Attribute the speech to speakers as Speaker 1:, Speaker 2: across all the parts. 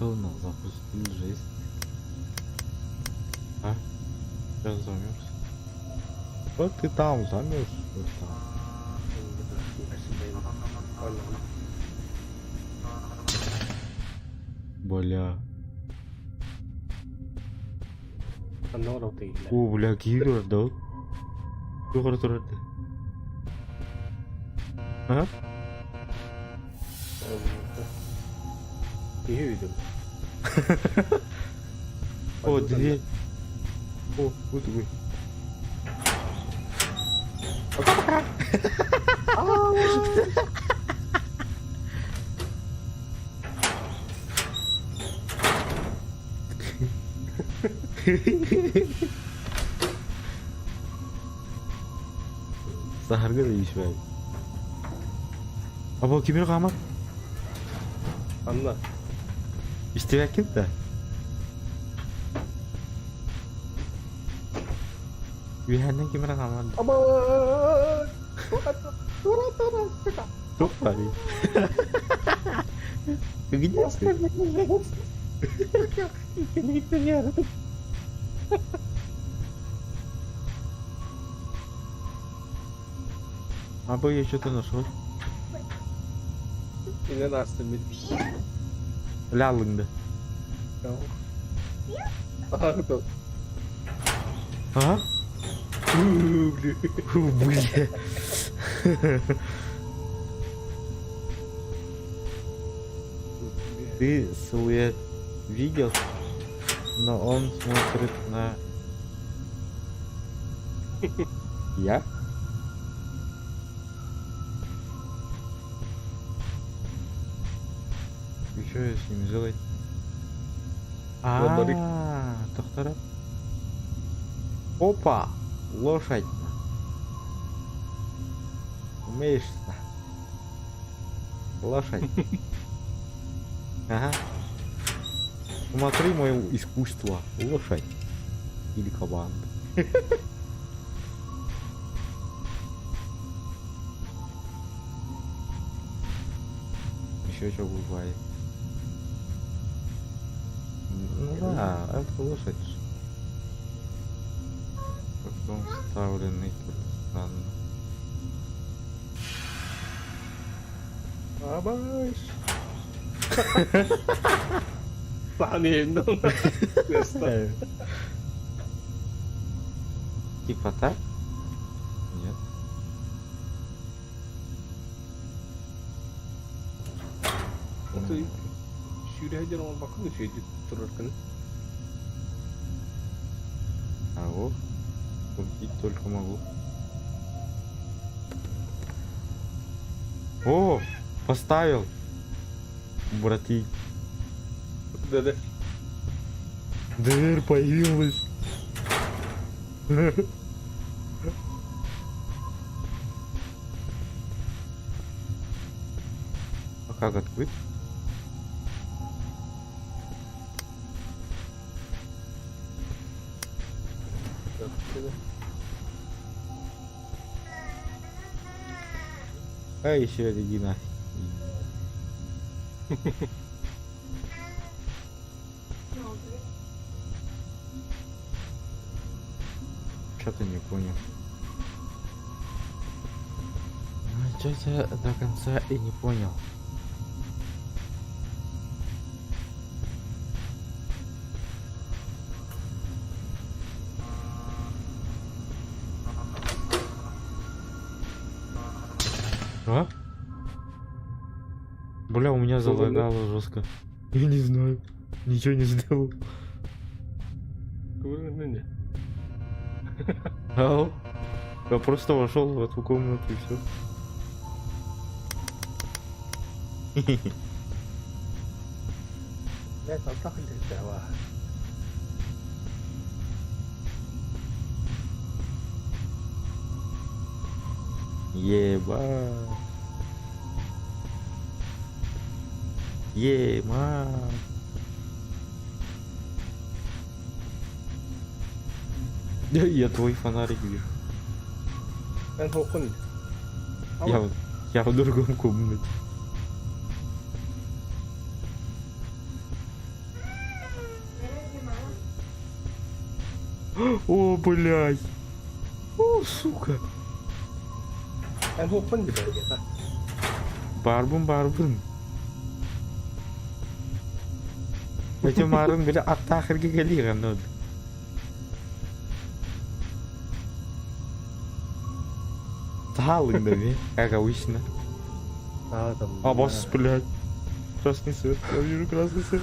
Speaker 1: Чё он запустил жесть? А? Сейчас замерз. Вот ты там замерз, вот там. Бля. О, бля, киһи турар да ол? Туох турар да? А?
Speaker 2: Киһи үдүм.
Speaker 1: О, дверь. О, вот вы. Саһарга да ишбай. Або кимир хаамар?
Speaker 2: Анна.
Speaker 1: Истибэккин да? Үөһэннэн кимир хаамар да?
Speaker 2: Абаа!
Speaker 1: Туох баарый? Где ты? Або я что-то нашел.
Speaker 2: Инен астым мин.
Speaker 1: Лялыңды.
Speaker 2: Аха, то.
Speaker 1: А? Бля. Ты силуэт видел, но он смотрит на... Я? И что я с ним сделать? А, доктора. Опа! Лошадь. Умеешь? Лошадь. Ага. Смотри мое искусство. Лошадь. Или кабан. Еще что бывает. Ну да, это лошадь. Как он вставленный тут странно.
Speaker 2: Абаш. Сааны
Speaker 1: Типа так? Нет.
Speaker 2: Сүүрэ оҥорбоккун үчүгэйдик турар гына.
Speaker 1: А вот, крутить только могу. О, поставил. Брати.
Speaker 2: Да-да.
Speaker 1: Дверь появилась. А как открыть? А еще иди нафиг. Что-то не понял. Ну, что-то до конца и не понял. А? Бля, у меня залагало жестко. Я не знаю. Ничего не сделал. Ау. Я просто вошел в эту комнату и все. Еба. Ема. Я твой фонарик вижу. Я в другом комнате. О, блядь. О, сука.
Speaker 2: Эн хуоппун билэргэ
Speaker 1: Баарбын, баарбын. Эти маарын били аттаах эргэ кэлиэҕин ну. Таалыҥ да би, как обычно. А босс, блядь. Красный свет, я вижу красный свет.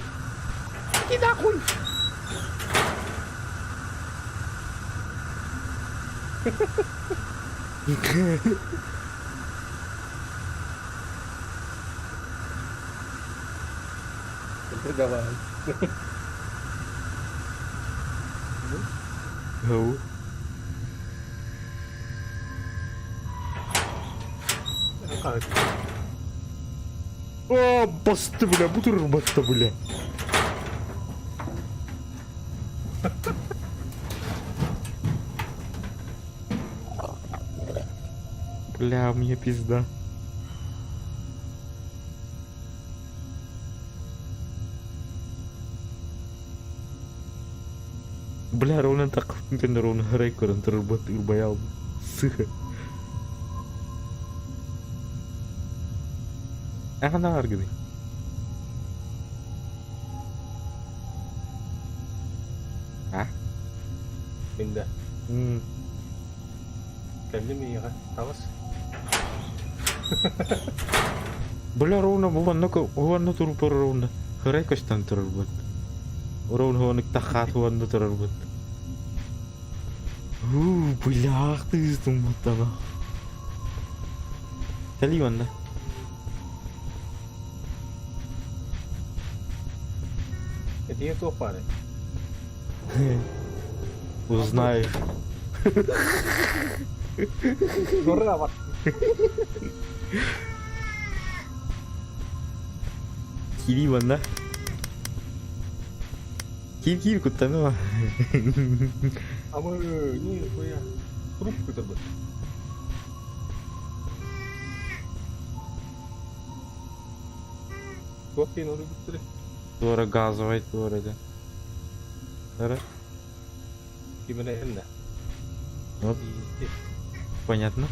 Speaker 1: Иди нахуй!
Speaker 2: Давай.
Speaker 1: Гоу. О, басты, бля, бутыр батта, бля. Бля, мне пизда. Бля, ровно так, ровно горей көрөн турбут ырбайал. Сыха. Ага, аргыны. А?
Speaker 2: Мин да. Кэллим ийэҕэ. Таҕыс.
Speaker 1: Бля, ровно буонна уонна турупар ровно. Хырай көстөн турарбыт. Ровно уонук тахаат уонна турарбыт. Уу, бля, тыыстым буттана. Кэлии манна.
Speaker 2: Этигэ туох баарый?
Speaker 1: Узнаешь.
Speaker 2: Ура, бар.
Speaker 1: Киирии манна. Киир киир куттаныма.
Speaker 2: Амы, нихуя. Трубку турбут. Туох диэн уруйбуттары?
Speaker 1: Туора газовай туора дьэ. Туора.
Speaker 2: Ким эрэ эмнэ.
Speaker 1: Вот, понятно.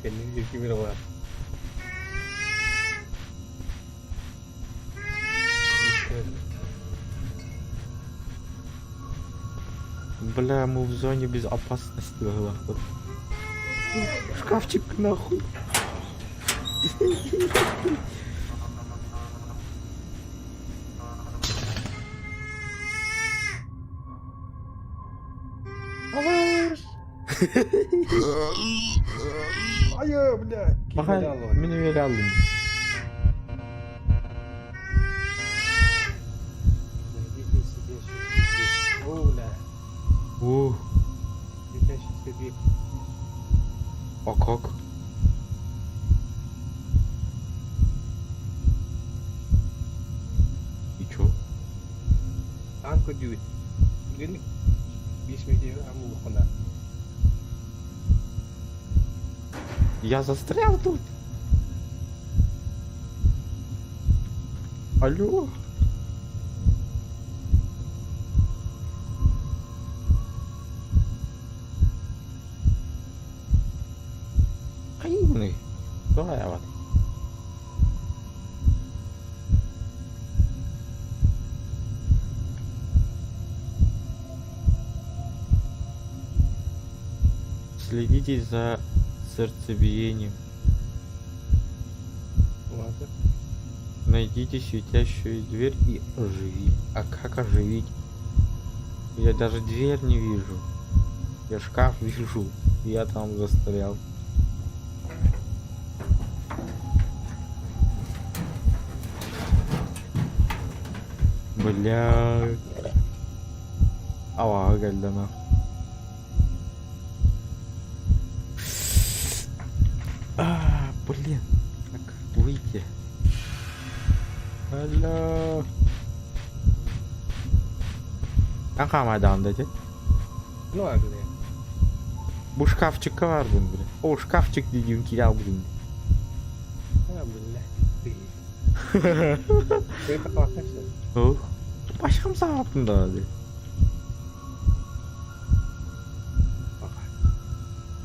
Speaker 2: Кэннин диэки ким эрэ баар.
Speaker 1: Бля, мы в зоне безопасности нахуй. Шкафчик нахуй.
Speaker 2: Айа, бля.
Speaker 1: Баха, мин үөрэ аллым.
Speaker 2: Найдите себе О, бля.
Speaker 1: О.
Speaker 2: Светящийся дверь.
Speaker 1: А как? И чё?
Speaker 2: Аан көрдүүбүт. Түргэнник биэс мүнүүтэ амуулуоххуна.
Speaker 1: Я застрял тут. Алло. Хайыыбыный? Тоҕо айаҕат? Следите за сердцебиением.
Speaker 2: Ладно.
Speaker 1: Найдите светящую дверь и оживи. А как оживить? Я даже дверь не вижу. Я шкаф вижу. Я там застрял. Бля. Абаҕа кэллэ нах. А, блин. Как выйти? Алло. Эн хаамайдаҕын да ити?
Speaker 2: Ну, агли.
Speaker 1: Бу шкафчикка баарбын бile. О, шкафчик диигин киирэ албытым.
Speaker 2: А, бля, ты.
Speaker 1: Башкам саҕаттым даҕаны.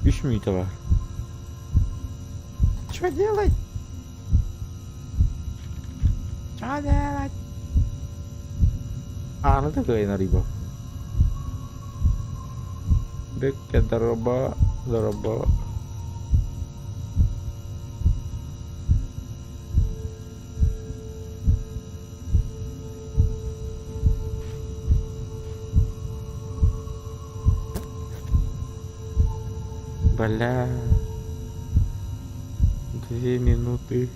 Speaker 1: Үс мүнүүтэ баар. Что делать? Что делать? Ааны да кыайан арыйбаппын. Бэккэ дороба, дороба. Бля. 2 минуты.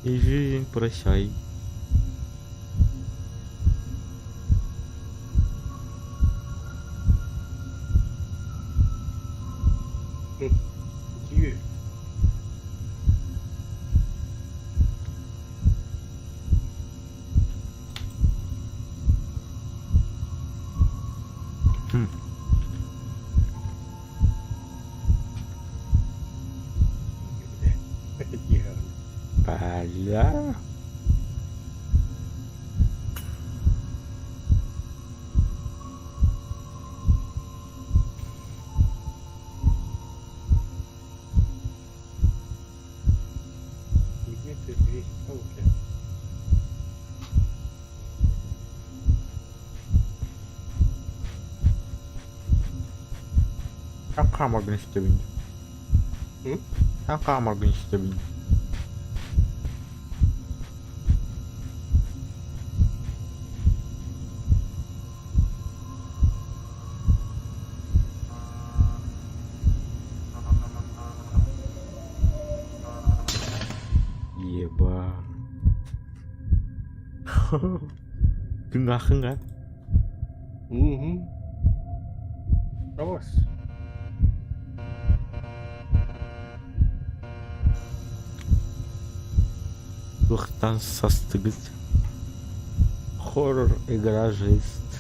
Speaker 1: И жизнь прощай.
Speaker 2: Дьүө.
Speaker 1: Бля.
Speaker 2: Где ты дверь? О, бля.
Speaker 1: Эн хаамаргын истэбин.
Speaker 2: М?
Speaker 1: Эн хаамаргын истэбин. Еба. Тыҥаахыҥ а?
Speaker 2: Угу. Awas.
Speaker 1: Туохтан састыгыт? Хоррор игра жесть.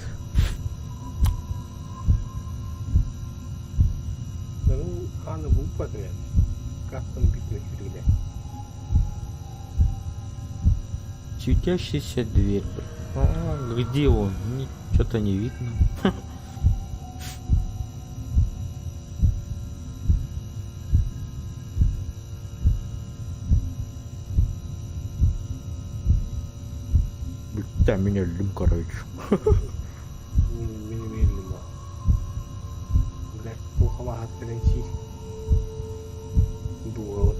Speaker 2: Ну, аны булбатым Каттан бүтүн сүрүнэ.
Speaker 1: Светящаяся дверь. А, где он? Что-то не видно. Бля, меня өллүм, короче.
Speaker 2: Мин мин өллүм Бля, туох кэлэн сиир. Дуоҕа.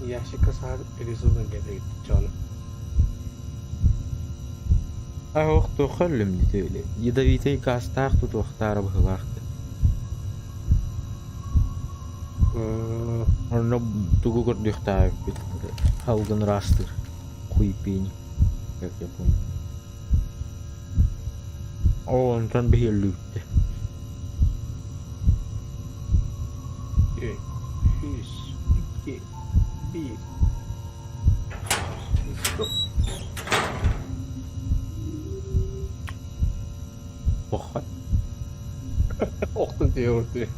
Speaker 2: Ящикка саһар резина кэлэ дьоно.
Speaker 1: Аһох туохха өллүм диэтэ Ядовитый гаастаах тутуохтаара быһыылаах. Онно тугу көрдүөхтээбиппит халгын ыраастыыр хуйпень, как я понял. Оо, онтон биһиэллүүттэ.
Speaker 2: Үс, икки, биир. Стоп.
Speaker 1: Похуй.
Speaker 2: Охтун теория.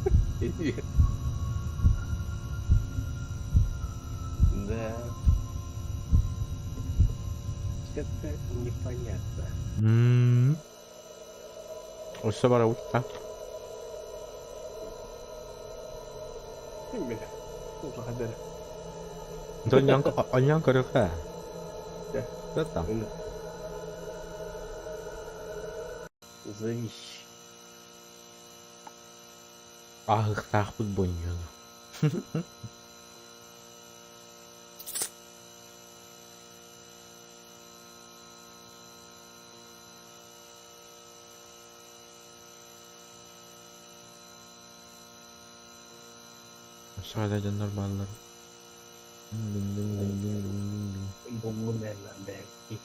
Speaker 2: Да. Что-то непонятно.
Speaker 1: Өссө барабыт
Speaker 2: Бля. Хадыр.
Speaker 1: Онньон көрүөххэ.
Speaker 2: Да.
Speaker 1: Что там?
Speaker 2: Завищ.
Speaker 1: Ааһыахтаахпыт бонньуону. Aşağıda дьоннор бааллар. Дин дин дин дин дин дин дин.
Speaker 2: Буллум belki.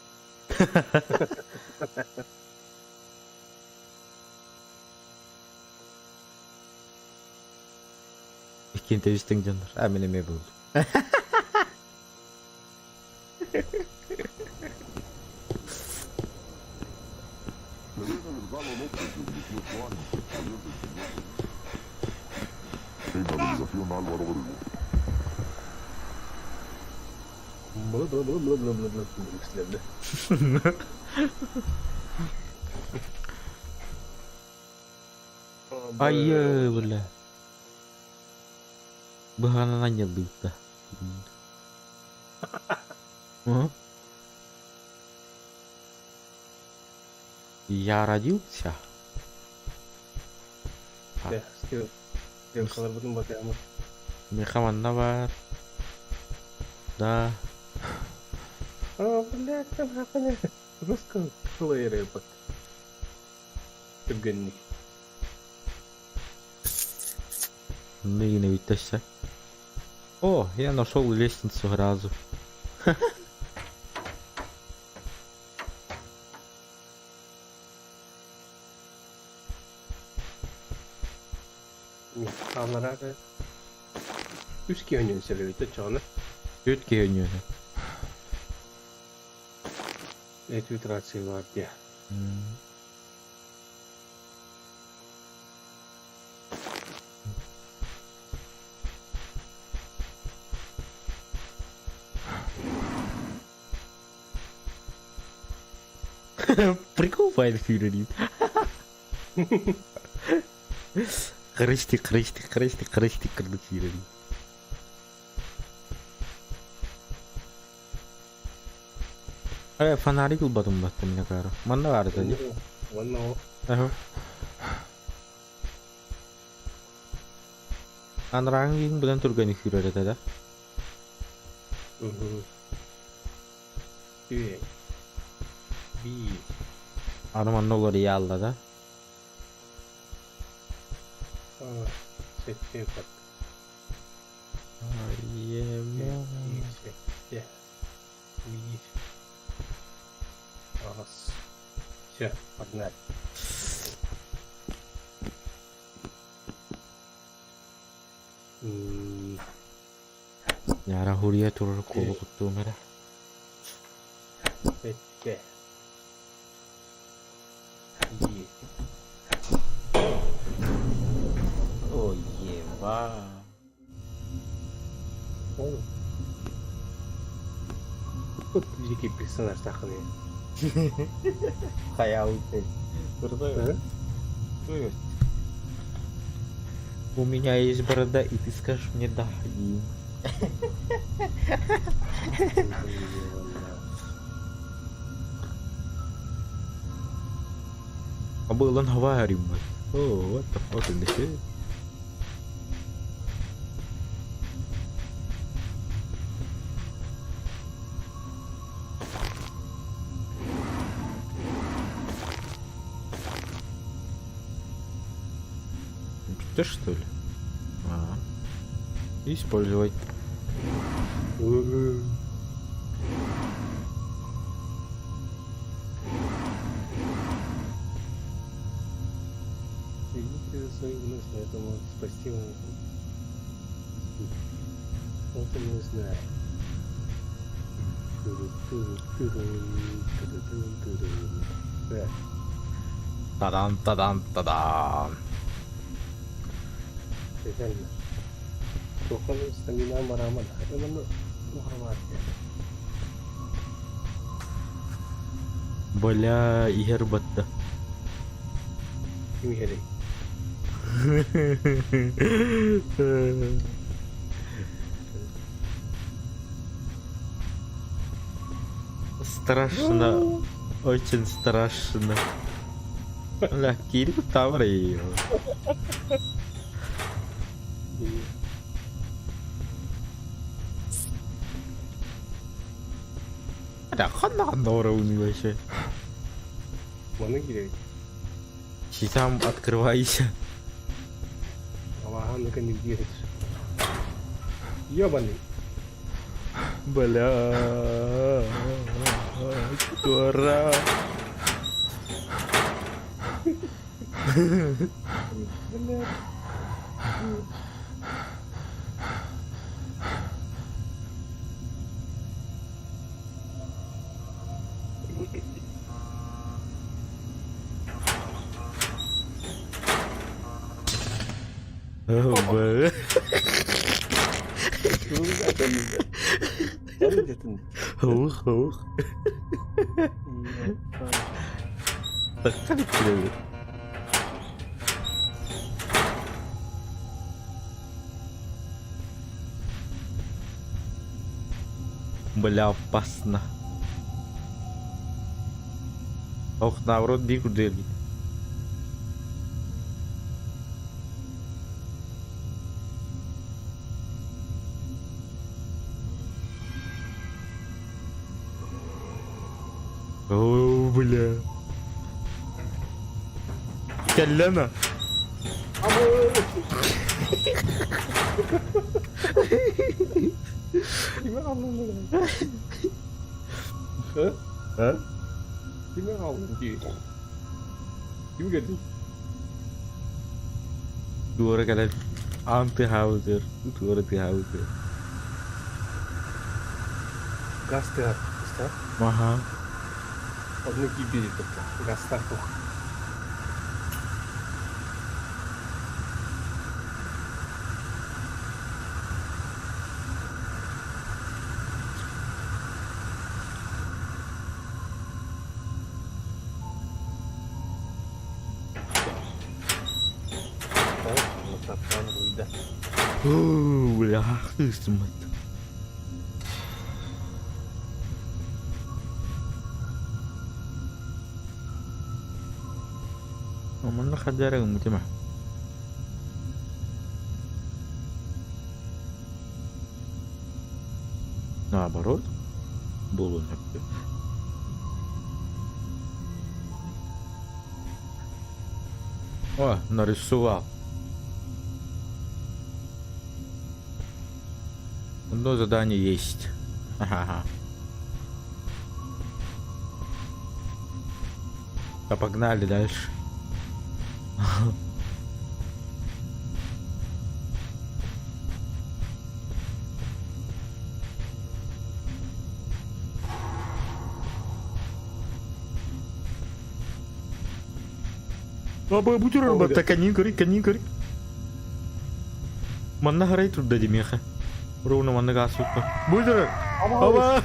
Speaker 1: Иккиэн тэбистиҥ дьоннор. А мин эмиэ буоллум. Айыы, бля. Быһаҕынан анньыллыбыта. Я родился.
Speaker 2: Стрелкаларбытын батыаммыт.
Speaker 1: Миэхэ манна баар. Да.
Speaker 2: О, блядь, там русского плеера Түргэнник.
Speaker 1: Ныгина ведь О, я нашел лестницу сразу.
Speaker 2: Хаалларар үс киһи өнүөн сөбүбүт оччоҕуна.
Speaker 1: Түөрт киһи өнүөнэ.
Speaker 2: Этүүт рация баар диэ.
Speaker 1: Прикол фюрерит. Крысти, крысти, крысти, крысти, кырдык фюрерит. Э, фонарик ылбатым баттым мин акаары. Манна баар этэ дии.
Speaker 2: Уонна ол
Speaker 1: Аһы. Анарааҥҥы киһиҥ быдан түргэнник сүүрэр этэ да?
Speaker 2: Үһү. Биир.
Speaker 1: Аны манна уларыйаалла да?
Speaker 2: Сэттэ бат.
Speaker 1: Айема.
Speaker 2: Биир сэттэ. Биир. Аҕыс. Все, погнали.
Speaker 1: Яра хуруйа турар куолу куттуом эрэ.
Speaker 2: Сэттэ. Биир.
Speaker 1: Ой, еба.
Speaker 2: Ол. Вот дикий персонаж тахыны.
Speaker 1: Хайаабыт Крутой. У меня есть борода, и ты скажешь мне да, Дим. А был он говорим. Oh, what the fuck in the shit? Ты что ли? А. Использовать.
Speaker 2: Следите за своим мыслью, это может спасти вас. Вот он не знает. Так.
Speaker 1: Тадан, тадан, тадан.
Speaker 2: Реально. Тохон стамина мараман. Это
Speaker 1: Бля, иһэр батта.
Speaker 2: Ким иһэрий?
Speaker 1: Страшно. Очень страшно. Бля, киирбит таабар Да ханна ханна вообще.
Speaker 2: Маны киирэбит.
Speaker 1: Сам открывайся.
Speaker 2: Алахан не Ёбаный.
Speaker 1: Бля, дура.
Speaker 2: Бля.
Speaker 1: Бля. Ух, ух. Таххан иккилэбит. Бля, опасно. Ох, наоборот, биир курдук эргит. О, бля. Кэллэна. А?
Speaker 2: Кими хааллын дии? Ким кэллин?
Speaker 1: Туора кэлэн аан тыаһаабытыгар, туора тыаһаабытыгар.
Speaker 2: Газ тыаһар, истэҕин?
Speaker 1: Аха.
Speaker 2: Онно киирбит этэ. Газтаах туох. Таптаан руйда.
Speaker 1: Бля, кыысыммыт. Манна хадьара гыммытыма. Наоборот, буолуон сөп. О, нарисовал. Одно задание есть. Ага. Да погнали дальше. Аба бутер батта канин кори, канин кори. Манна харай турда демеха. Ровно манна газ суппа. Бутер! Аба!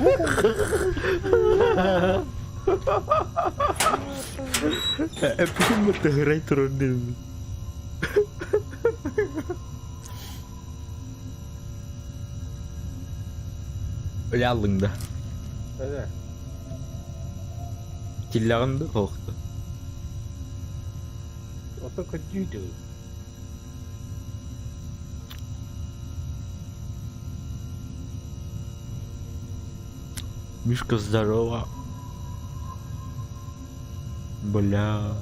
Speaker 1: Эппитин батта харай турар дедим. Өлө да.
Speaker 2: Öyle.
Speaker 1: Киллэҕин да хоохто.
Speaker 2: Ото көддүү
Speaker 1: Мишка, здорово. Бля.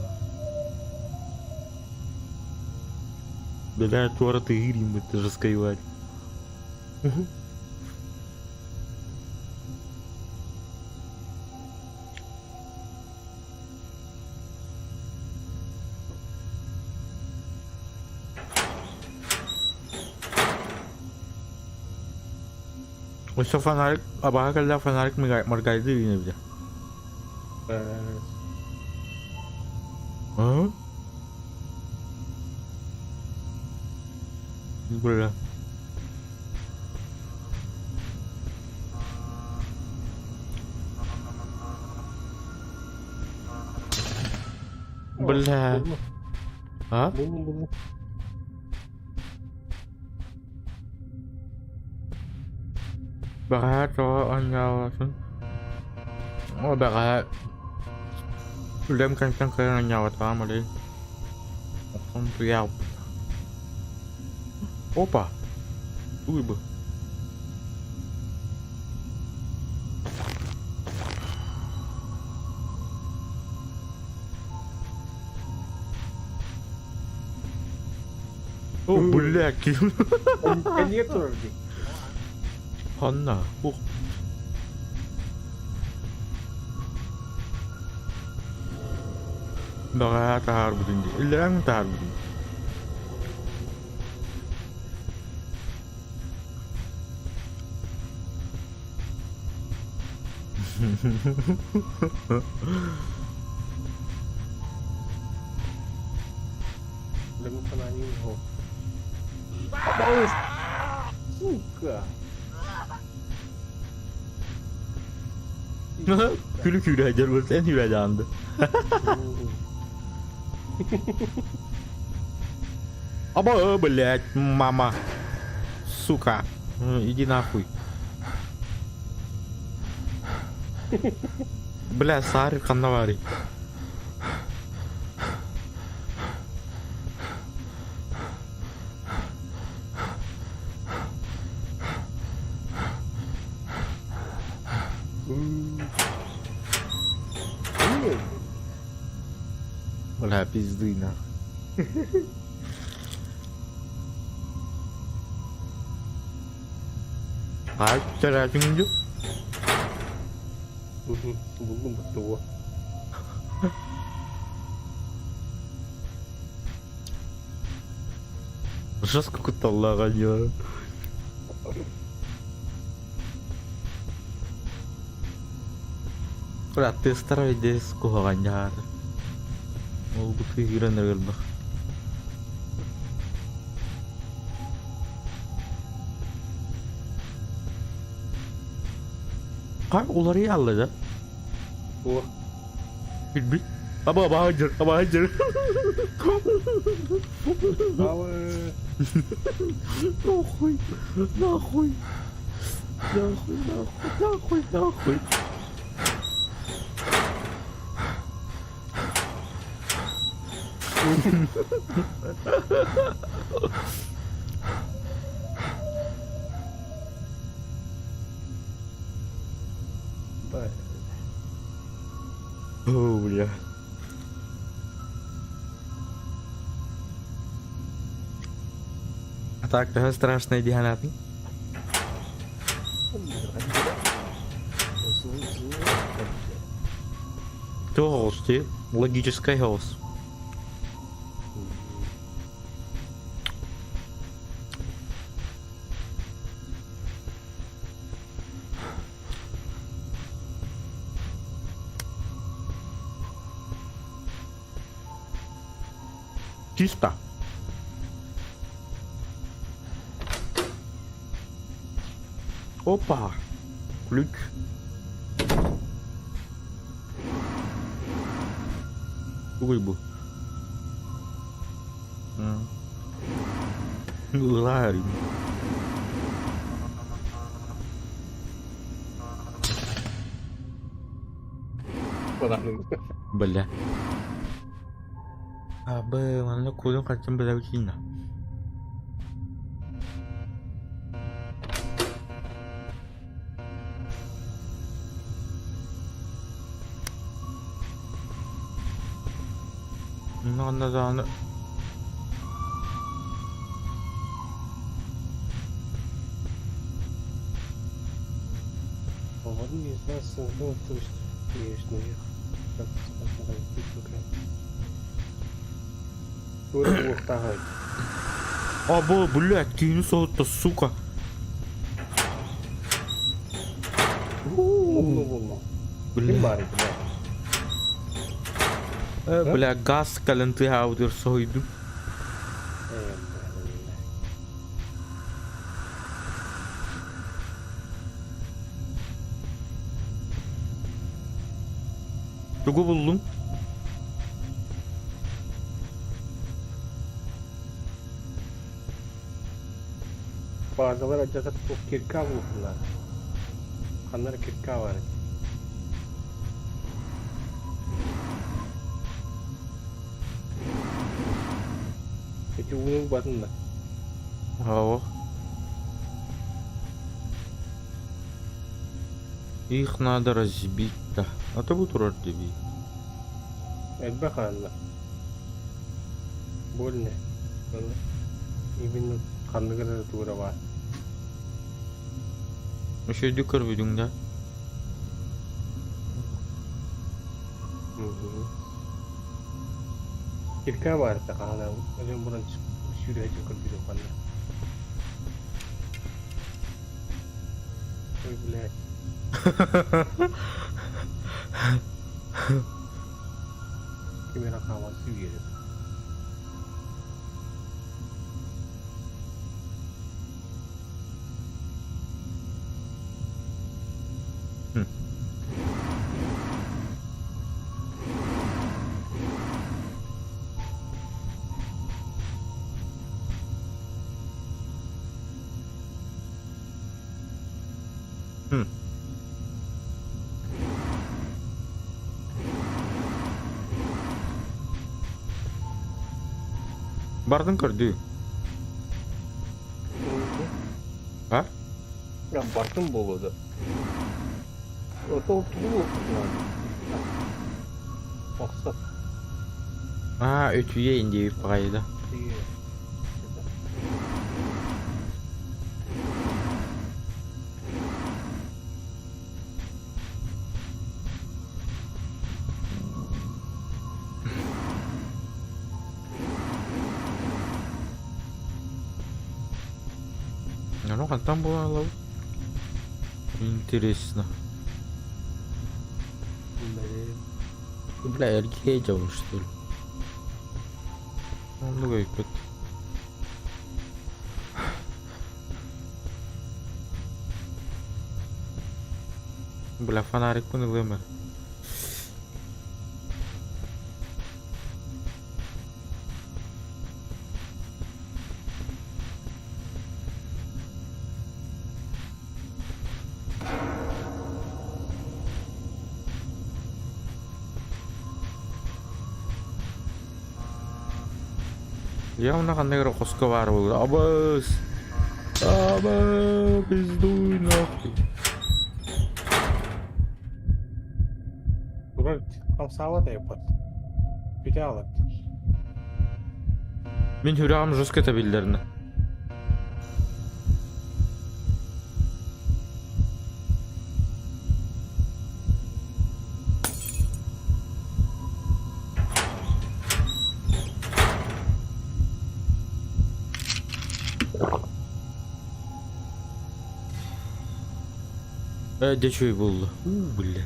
Speaker 1: Бля, туора тыгырим, это же скайварь. Өссө фонарик, абаҕа кэллээх фонарик мыргайды үүнэбитэ. А? Бля. Бля. А?
Speaker 2: Буллум буллум.
Speaker 1: Бэҕэһээ тоҕо оонньооботун? Оо, бэҕэһээ үлэм кэнниттэн кэлэн оонньообатаҕым олей. Охсон утуйаабыт. Опа! Туй бу? О, бля,
Speaker 2: Кэннигэр турар дии.
Speaker 1: Ханна? Ух. Бэҕэһээ таһаарбытын дии. Иллэрээҥ таһаарбытын.
Speaker 2: Лемон фонарик. Ой, сука!
Speaker 1: Күлү күүрээдьэр эн үүрээдьаанды. Аба, блядь, мама. Сука. Иди нахуй. Бля, саары ханна баарый? Бля, пизды нахуй. Ааттараатыҥ
Speaker 2: Буллум буттугу.
Speaker 1: Жестко кутталлааҕа дьиэ. Артыыстар өйдөс куһаҕан дьаһаата. Ол бу кыыһыран ырылбах. Хар уларыйа алла да?
Speaker 2: О,
Speaker 1: Билбит. Аба абаһыдьыр, абаһыдьыр.
Speaker 2: Алы.
Speaker 1: Нахуй, нахуй, нахуй, нахуй, нахуй, нахуй. О, бля. А так, төһө страшная диһанатын? Туох дии? Логическай хаос. Чисто. Опа! Ключ. Тугуй бу? Ылаар Бля. Абы, манна кулун хаччын билэбитиина. Манна даҕаны Абы, блядь, киһини соһутта, сука. Бля. Бля, газ кэлэн тыаһаабытыгар соһуйдум. Тугу буллуҥ?
Speaker 2: Базалар алдьатар кирка булуохтунар. Ханна эрэ кирка баар этэ. Ити ууну ылбатын да.
Speaker 1: Ого. Их надо разбить-то. А то бу турар дии.
Speaker 2: Элбэх хаалла. Больно. Именно ханныгар эрэ туура баар.
Speaker 1: Үчүгэйдик көрбүтүҥ да?
Speaker 2: Кирка баар этэ хаһан өлөн баран сүүрэ көрбүтүм ханна. Ой, блядь. Ким эрэ хааман сүүрэр.
Speaker 1: Хм. Бардын көрдүү. А?
Speaker 2: Я бартын буолуо да. Ото тугу Мақсат.
Speaker 1: Аа, үтүйэ индиэбит баҕайы да. Ну, хантан буолан ылабыт? Интересно. Бля, эргиэ дьабын, что ли? Оннук өйбөт. Бля, фонарикпын ылыам эрэ. Явно ханнык эрэ хоско баар буолуо. Абыс! Аба, пиздуй нахуй.
Speaker 2: Турар хамсаабат айыппат. Бүтэ алат.
Speaker 1: Мин сүрэҕим жестко тэбиллэринэ. Ээ, дьэ үчүгэй буолла. Уу, бля.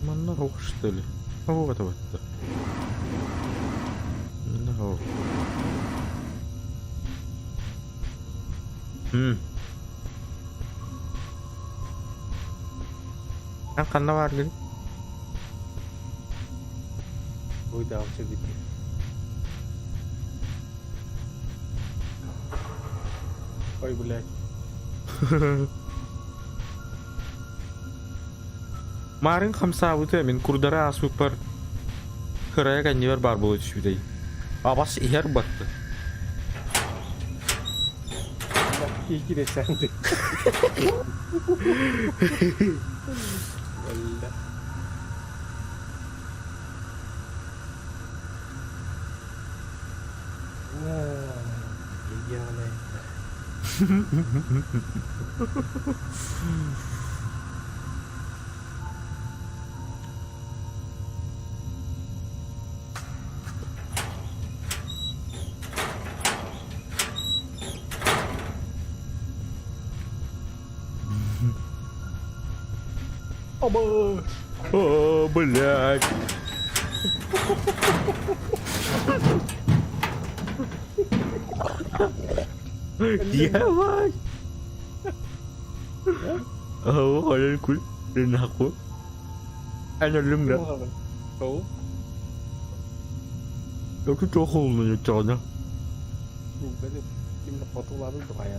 Speaker 1: Манна оҕус что ли? Оҕо табатта. Манна оҕо. М. Эн ханна бааргын?
Speaker 2: Буйдаҕыччы бити. Ой, блядь.
Speaker 1: Маарын хамсаабыта мин курдары ааспыппар кырайа кэннибэр баар буола түспүтэй. Абас иһэр батты.
Speaker 2: Киирэ сэнди. Бля.
Speaker 1: О, блядь. Ебать. Оо, кул нахуй. Эн өллүҥ да.
Speaker 2: Ол
Speaker 1: Өкү туох улунуйуччаҕына.
Speaker 2: Ким хотулаабыт баҕайы.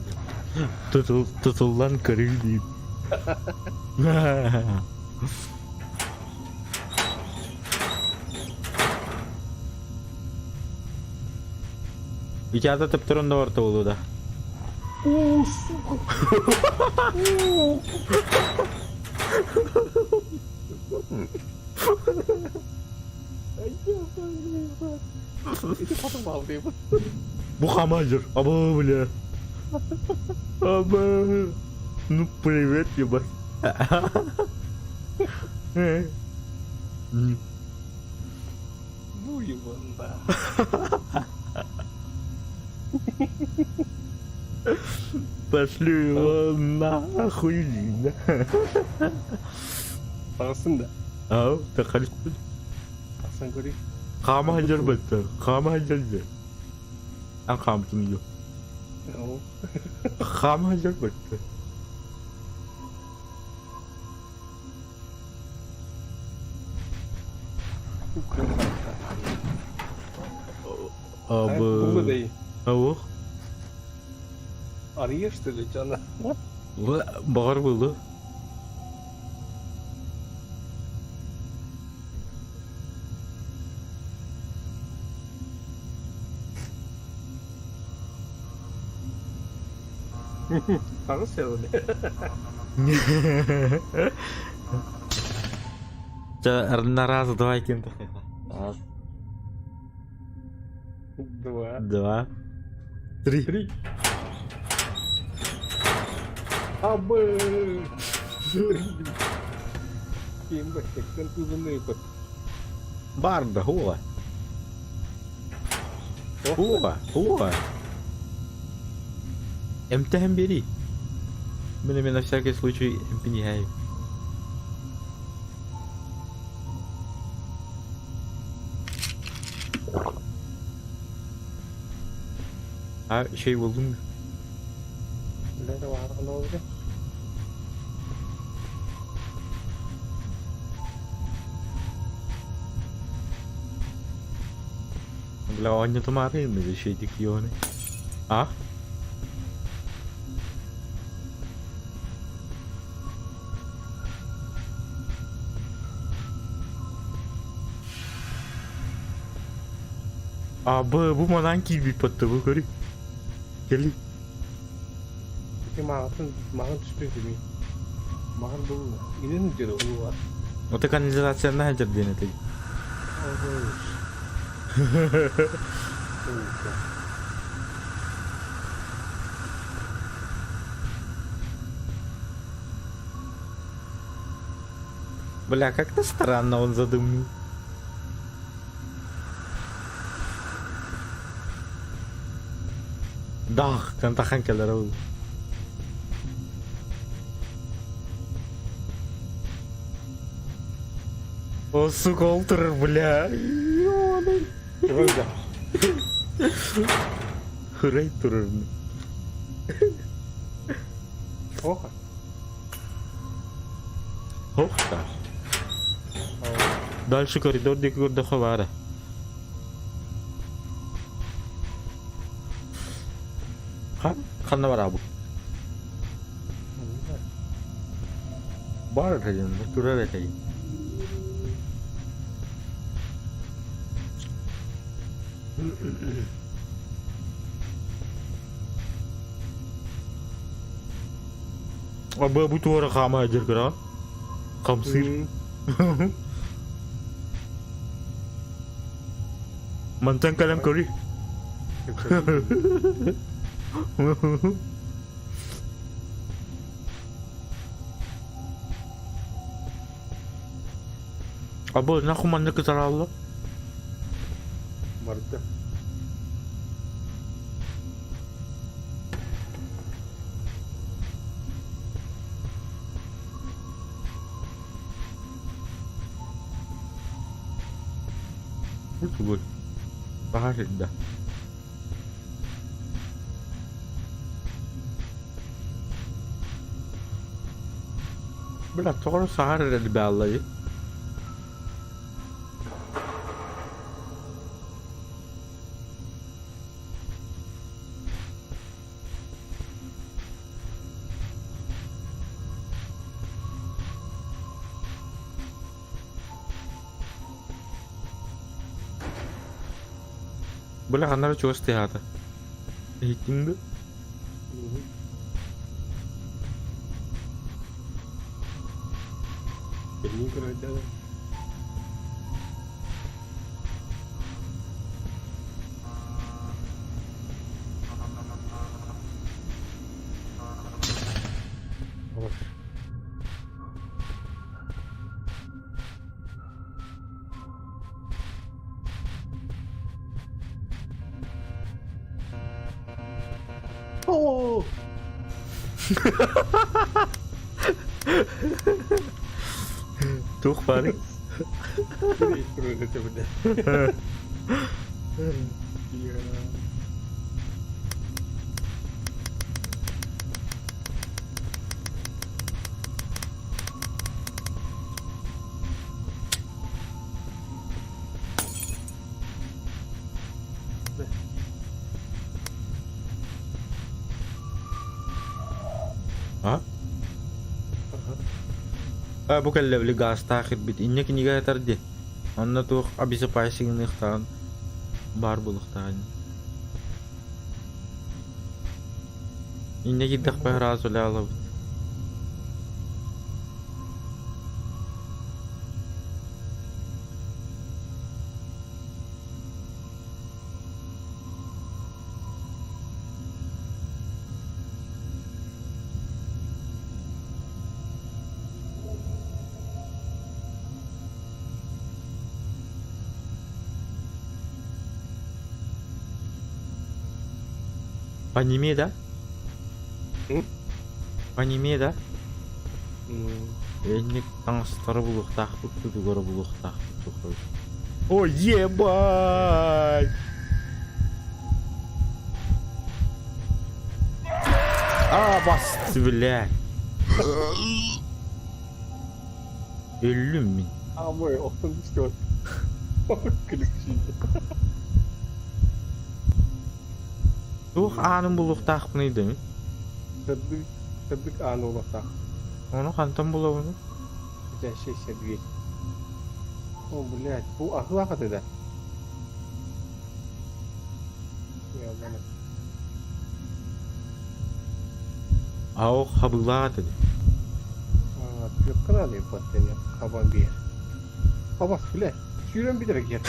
Speaker 1: Тутул тутуллан көрүй диир. Итята төптөрөн да барта буолуо да.
Speaker 2: О, сука! Ити хотулаабыт
Speaker 1: Бу хамаджыр. Аба бля. Аба. Ну привет, ебать.
Speaker 2: Ну его да.
Speaker 1: Пошли его нахуй.
Speaker 2: Таҕыстын да.
Speaker 1: Ау, тахалыппын.
Speaker 2: Тахсан көрүй.
Speaker 1: Хаама сылдьар баттар. Хаама сылдьар дии. Эн хаамтын дуу?
Speaker 2: Ол.
Speaker 1: Хаама сылдьар баттар.
Speaker 2: Абы.
Speaker 1: Абы. Аух.
Speaker 2: Арыйар что ли дьоно?
Speaker 1: Баҕар буолуо.
Speaker 2: Хаҕыс сыалын.
Speaker 1: Чэ, на раз, два ким Раз,
Speaker 2: Два.
Speaker 1: Два. Три.
Speaker 2: Три. Абы! Ким бэттектен тузунныйпыт.
Speaker 1: Барда, хуа. Хуа, хуа. Эмтэһэн биэрий. Мин эмиэ на всякий случай эмпиниһээйим. А şey buldum. Бля, оонньотумаары үчүгэйдик ёны. А? А, б, бу манан киирбит батта бу көрү. Кели.
Speaker 2: Ити маҕатын маҕан түспүт дими. Маҕан булла. Инин дьири улуа.
Speaker 1: Ото канализацияны хадьар диэн этий. Бля, как-то странно он задымил. Дах, тантахан кэлэр ол. О, сука, ол турар, бля. Ёбаный. Хырай турар.
Speaker 2: Оха.
Speaker 1: Ох-та. Дальше коридор диэки көрдөххө баара. Ханна барабыт? Баар этэ турар этэ. Абы бу туора хаама дьир кыра. Хамсыыр. Мантан кэлэн көрүй. Абы нахуй маннык кытаралла?
Speaker 2: Барда.
Speaker 1: Бу Баҕар да. Бля, тоҕо саһар эрэ бааллай. Бля, ханна эрэ чугас тыаһаата. Иһиттиҥ дуо?
Speaker 2: Кэлин көрөйдө. Оо!
Speaker 1: Туох баарый? А? А бу кэллэ били гаастаах ирбит. Инньэ кинигэ этэр дии. Онно туох обезопасигыныахтааҕын баар буолуохтааҕын. Инньэ киирдэхпэ ыраас үлэ ылабыт. Аниме, да? Аниме, да? Энник таҥастары булуохтаахпыт, тутугары булуохтаахпыт. О, ебать! А, басты, бля. Өллүм мин.
Speaker 2: Амой, охтон түстү. Күлүксүйдү.
Speaker 1: Туох аанын булуохтаахпыный да мин?
Speaker 2: Сырдык, сырдык аан буолуохтаах.
Speaker 1: Ону хантан булабыный?
Speaker 2: Светящаяся дверь. О, блядь, бу аһылаах этэ да? Ёбаный.
Speaker 1: Ау, хабылаах этэ дии.
Speaker 2: А, түөккэ наада иппаттен хабан биэр. Абас, бля, сүүрэн бүтэрэ киһи.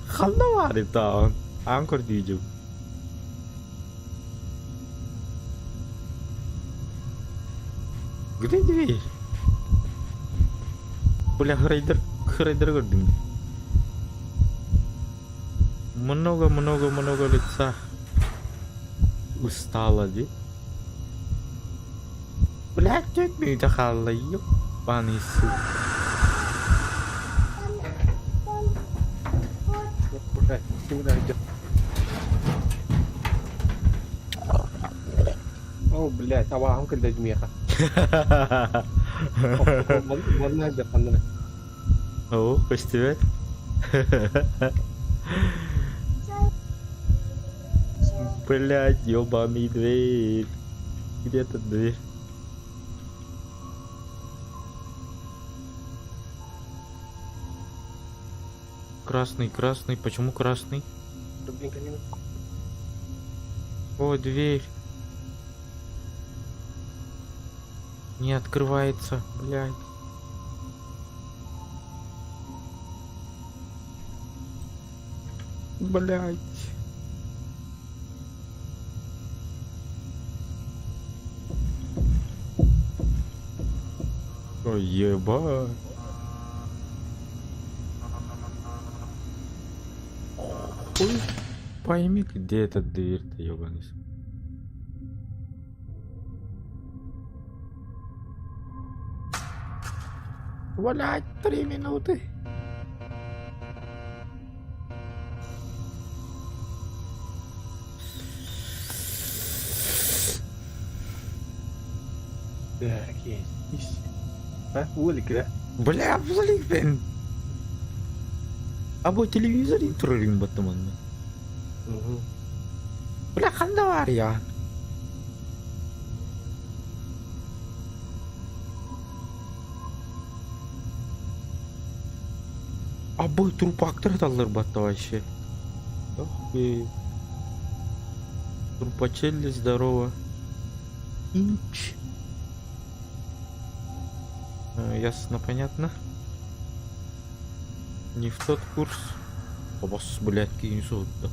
Speaker 1: Ханна баар таан? Аан көрдүүдүм. Где дверь? Бля, храйдер, храйдер көрдүм. Много-много-много лица устала дии. Блядь, түөрт мүнүүтэ хаалла, ёбаный сука.
Speaker 2: Блядь, ким идет? О, блядь, абааһым кэллэ миэхэ. Манна дьаханнара.
Speaker 1: О, көстүбэт. Блядь, ёбаный дверь. Где эта дверь? Красный, красный. Почему красный? О, дверь. Не открывается, блядь. Блядь. Ой, ебать. Хуй пойми, где эта дверь-то, ебаный. Блядь, 3 минуты.
Speaker 2: Так, есть. Есть. А, Улик, да?
Speaker 1: Бля, блин. А бу телевизор турарым баттаманна.
Speaker 2: Угу.
Speaker 1: Бля, ханна бар я. А бу трупактар таллар батта вообще. Ох и. Трупачелли, здорово. Инч. Ясно, понятно. Не в тот курс. Абас, блядь, кинь сотта.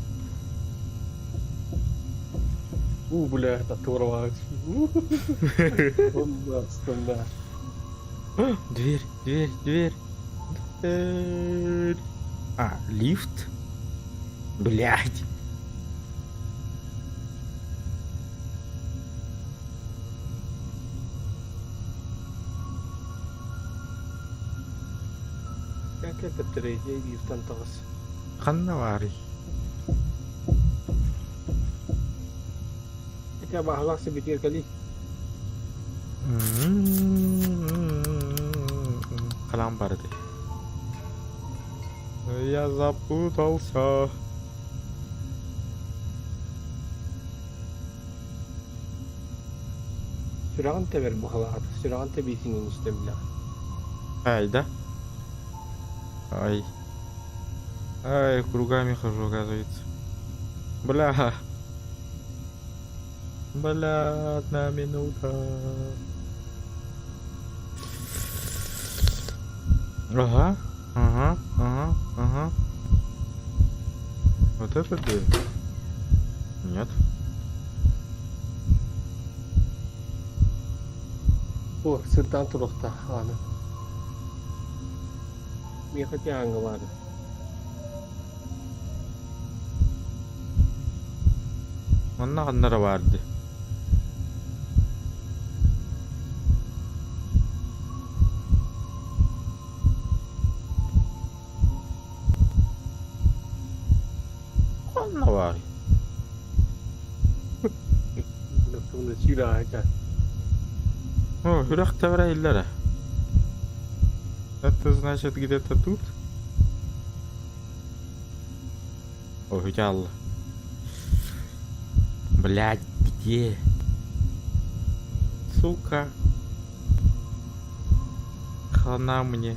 Speaker 2: У, бля, это оторвалось. Да.
Speaker 1: Дверь, дверь, дверь. Дверь. А, лифт? Блядь.
Speaker 2: Как это третий лифт антағас?
Speaker 1: Ханна баарый?
Speaker 2: Это абаһалаах сибитиэр кэлий.
Speaker 1: Халаан барды. Я запутался.
Speaker 2: Сүрэҕин тэбэр быһалаата, сүрэҕин тэбиитинэн истэ билэҕин.
Speaker 1: Ай, да? Ай. Ай, кругами хожу, оказывается. Бля. Бля, одна минута. Ага, ага, ага, ага. Вот это дверь? Нет.
Speaker 2: О, сырдаан туруохтаах ааны. Миэхэ тиаҥҥа баара.
Speaker 1: Манна ханна эрэ баар дии. Ханна баарый? О, үрэх тэбэрэ иһиллэр ээ. Это значит где-то тут? О, Блядь, где? Сука. Хана мне.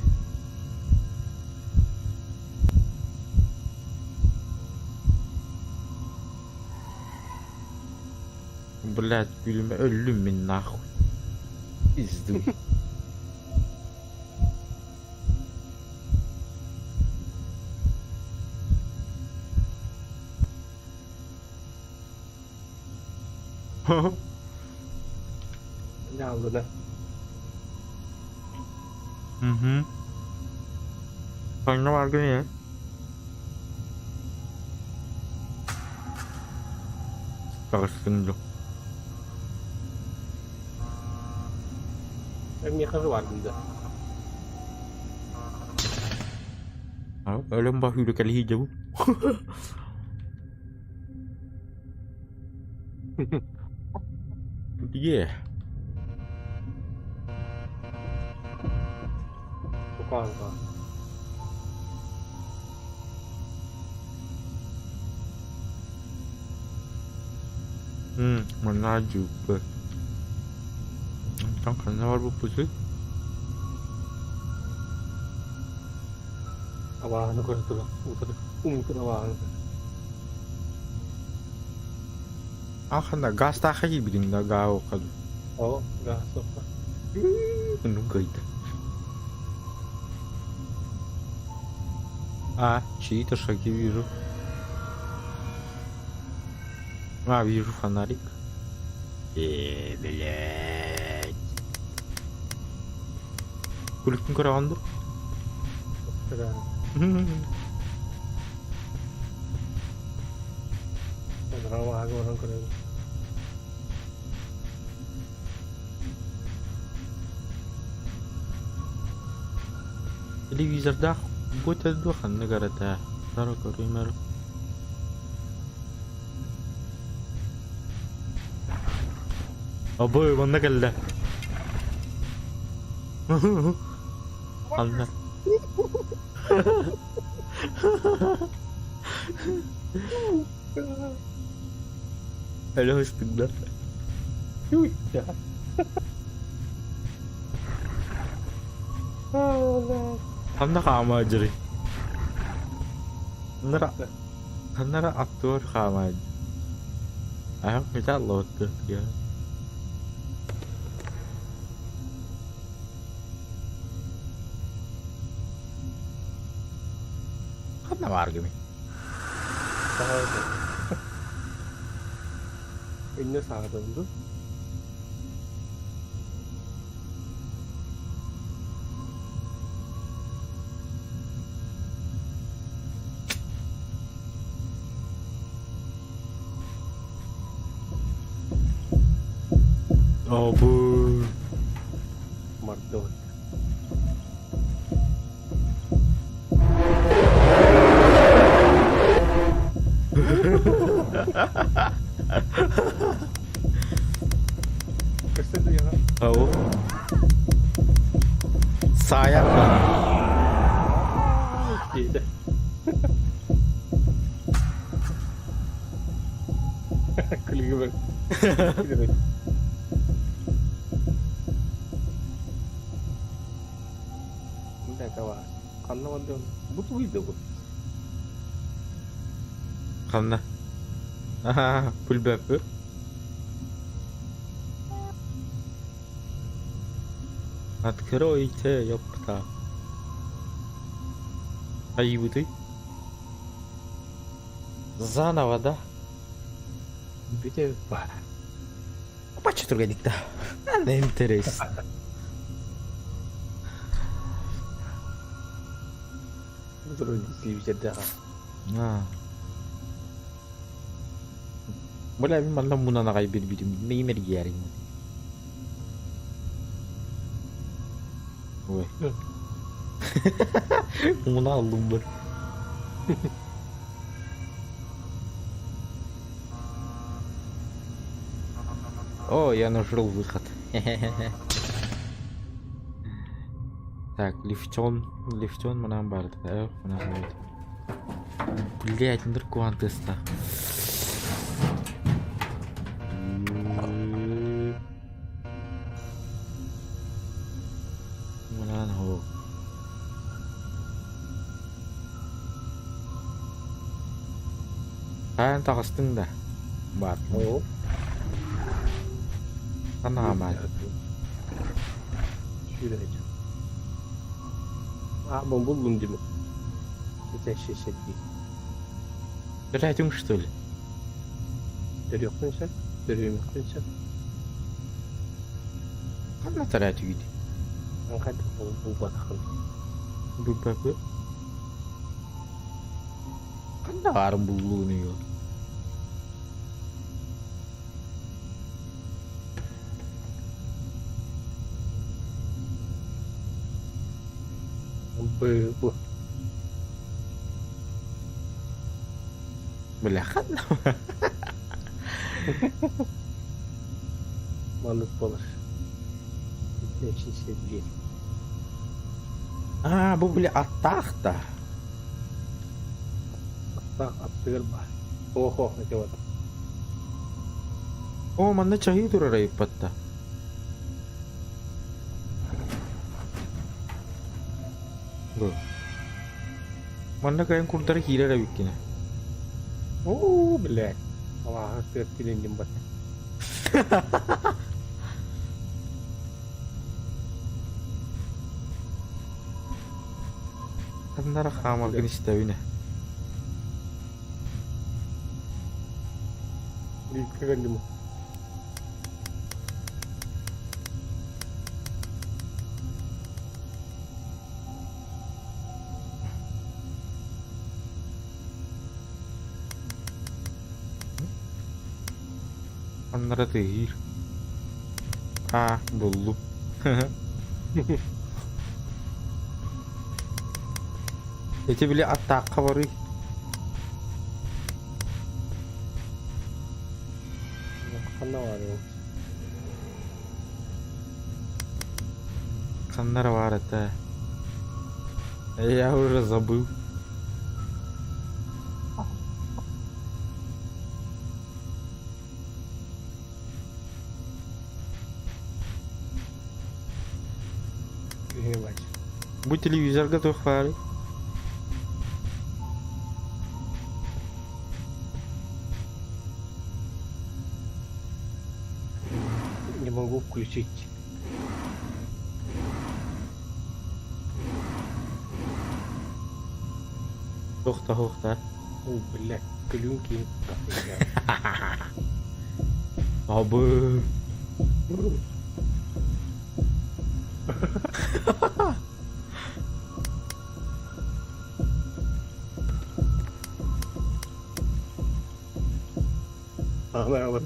Speaker 1: Блядь, күлүмэ өллүм мин нахуй. Пизду.
Speaker 2: Дьааллына.
Speaker 1: Угу. Ханна бааргын ээ? Таҕыстыҥ дуо?
Speaker 2: Миэхэ бааргын да.
Speaker 1: Өлөн баһыыры кэлиһии дьабы. Где?
Speaker 2: Тукаанка.
Speaker 1: Манна дьууппа. Онтон ханна барбыппытый?
Speaker 2: Абааһыны көрдүлэр. Утары умтур абааһыны.
Speaker 1: Ахана гаастаахха киирбитиҥ да гаа ду.
Speaker 2: О, гаас соппа.
Speaker 1: Оннук кыайда. А, чьи-то шаги вижу. А, вижу фонарик. Блядь. Күлүктүн көрөҕүн дуо?
Speaker 2: Абааһы баран көрөбүн.
Speaker 1: Телевизордаах бу этэ дуо ханнык эрэ этэ. Дара көрүүм эрэ. Абы манна кэллэ. Ханна? Өлө ыстыгда. Ханна хаамаадьырый? Ханнара ханнара аттыгар хаамаадьы. Аһым металлоотты. Ханна бааргыный?
Speaker 2: Инне саҕатым дуу?
Speaker 1: Абы.
Speaker 2: Мордор. Көстө дуйаҕа?
Speaker 1: Ау. Саайар
Speaker 2: Диэтэ. Күлүгү бэр. Ханна барда? Бу тугуй да бу?
Speaker 1: Ханна? Аха, пульбэппи. Откройте, ёпта. Айыбытый? Заново, да?
Speaker 2: Бүтэ баар.
Speaker 1: Бачча түргэнник да. Интересно.
Speaker 2: Телевизордаах.
Speaker 1: А. Бля, мин манна мунан аҕай билбитим. Миим эргийээрин. Ой. Муна аллым бар. О, я нашел выход. Так, лифтен, лифтен манан барды. Манан барды. Блять, ныркуан теста. Манан хо. Хаан таҕыстыҥ да? Бар.
Speaker 2: Оо.
Speaker 1: Санаамай.
Speaker 2: Сүүрээччи. Аа, буллум дими. Сетэ дии.
Speaker 1: Төрөөтүҥ что ли?
Speaker 2: Төрүөхпүн сөп, төрүөмүөхпүн сөп.
Speaker 1: Ханна төрөөтүгүт?
Speaker 2: Эн хайдах булбатаххын?
Speaker 1: Билбэппин. Ханна баарын буллугунуй ол?
Speaker 2: Бу бу.
Speaker 1: Бля, ханна
Speaker 2: Маннык буолар. Сетэ дии.
Speaker 1: Аа, бу бля аттаах да.
Speaker 2: Аттаах аттыгар баар. Оһо, ити вот.
Speaker 1: О, манна чаһыы турар айыппатта. Бу. Манна кайын курдары киирэр эбиккинэ.
Speaker 2: Оо, блядь. Алааһы тыат килинним бат.
Speaker 1: Ханнара хаамаргын истэбинэ.
Speaker 2: Липка кэллим.
Speaker 1: Ханнара тыһыыр. Аа, буллум. Эти били аттаахха барый.
Speaker 2: Ханна баар ол?
Speaker 1: Ханнара баар этэ. Я уже забыл.
Speaker 2: Ебать.
Speaker 1: Бу телевизорга туох баарый?
Speaker 2: Не могу включить.
Speaker 1: Туохта туохта.
Speaker 2: О, блядь, клюнки.
Speaker 1: Абы.
Speaker 2: Ана вот.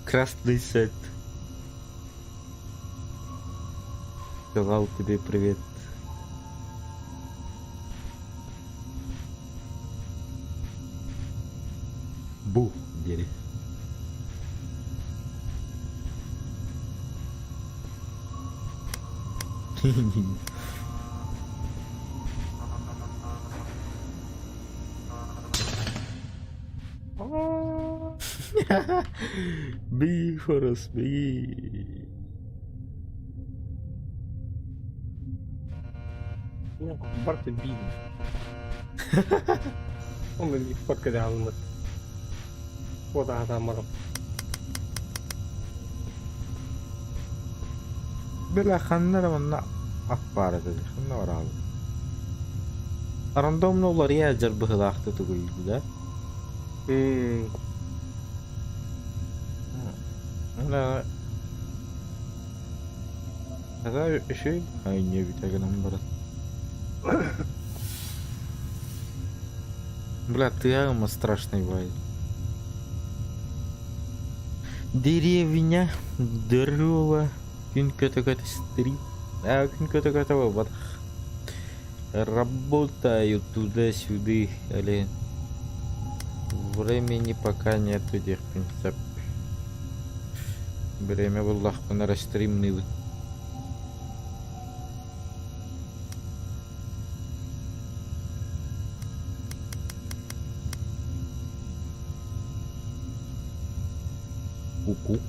Speaker 1: Красный сет. Сказал тебе привет. Бу, дери. Беги, Форос, беги.
Speaker 2: Барыта биир. Онно спортка дьаһалыммыт. Спорт аһатаамматым.
Speaker 1: Бля, ханна эрэ манна ат баар этэ дии, ханна бараабыт? Рандомно уларыйа сылдьар быһыылаахтык тугуй да? Да. Это үчүгэй айымньы эбитэ гынан баран. Бля, тыаҕыма страшный бай. Деревня, здорово, күн көтө-көтө стрит. А, күн көтө-көтө буолбатах. Работаю туда-сюда, але времени пока нету диэхпин сөп. Бириэмэ буллахпына эрэ стримныыбын. Кукук.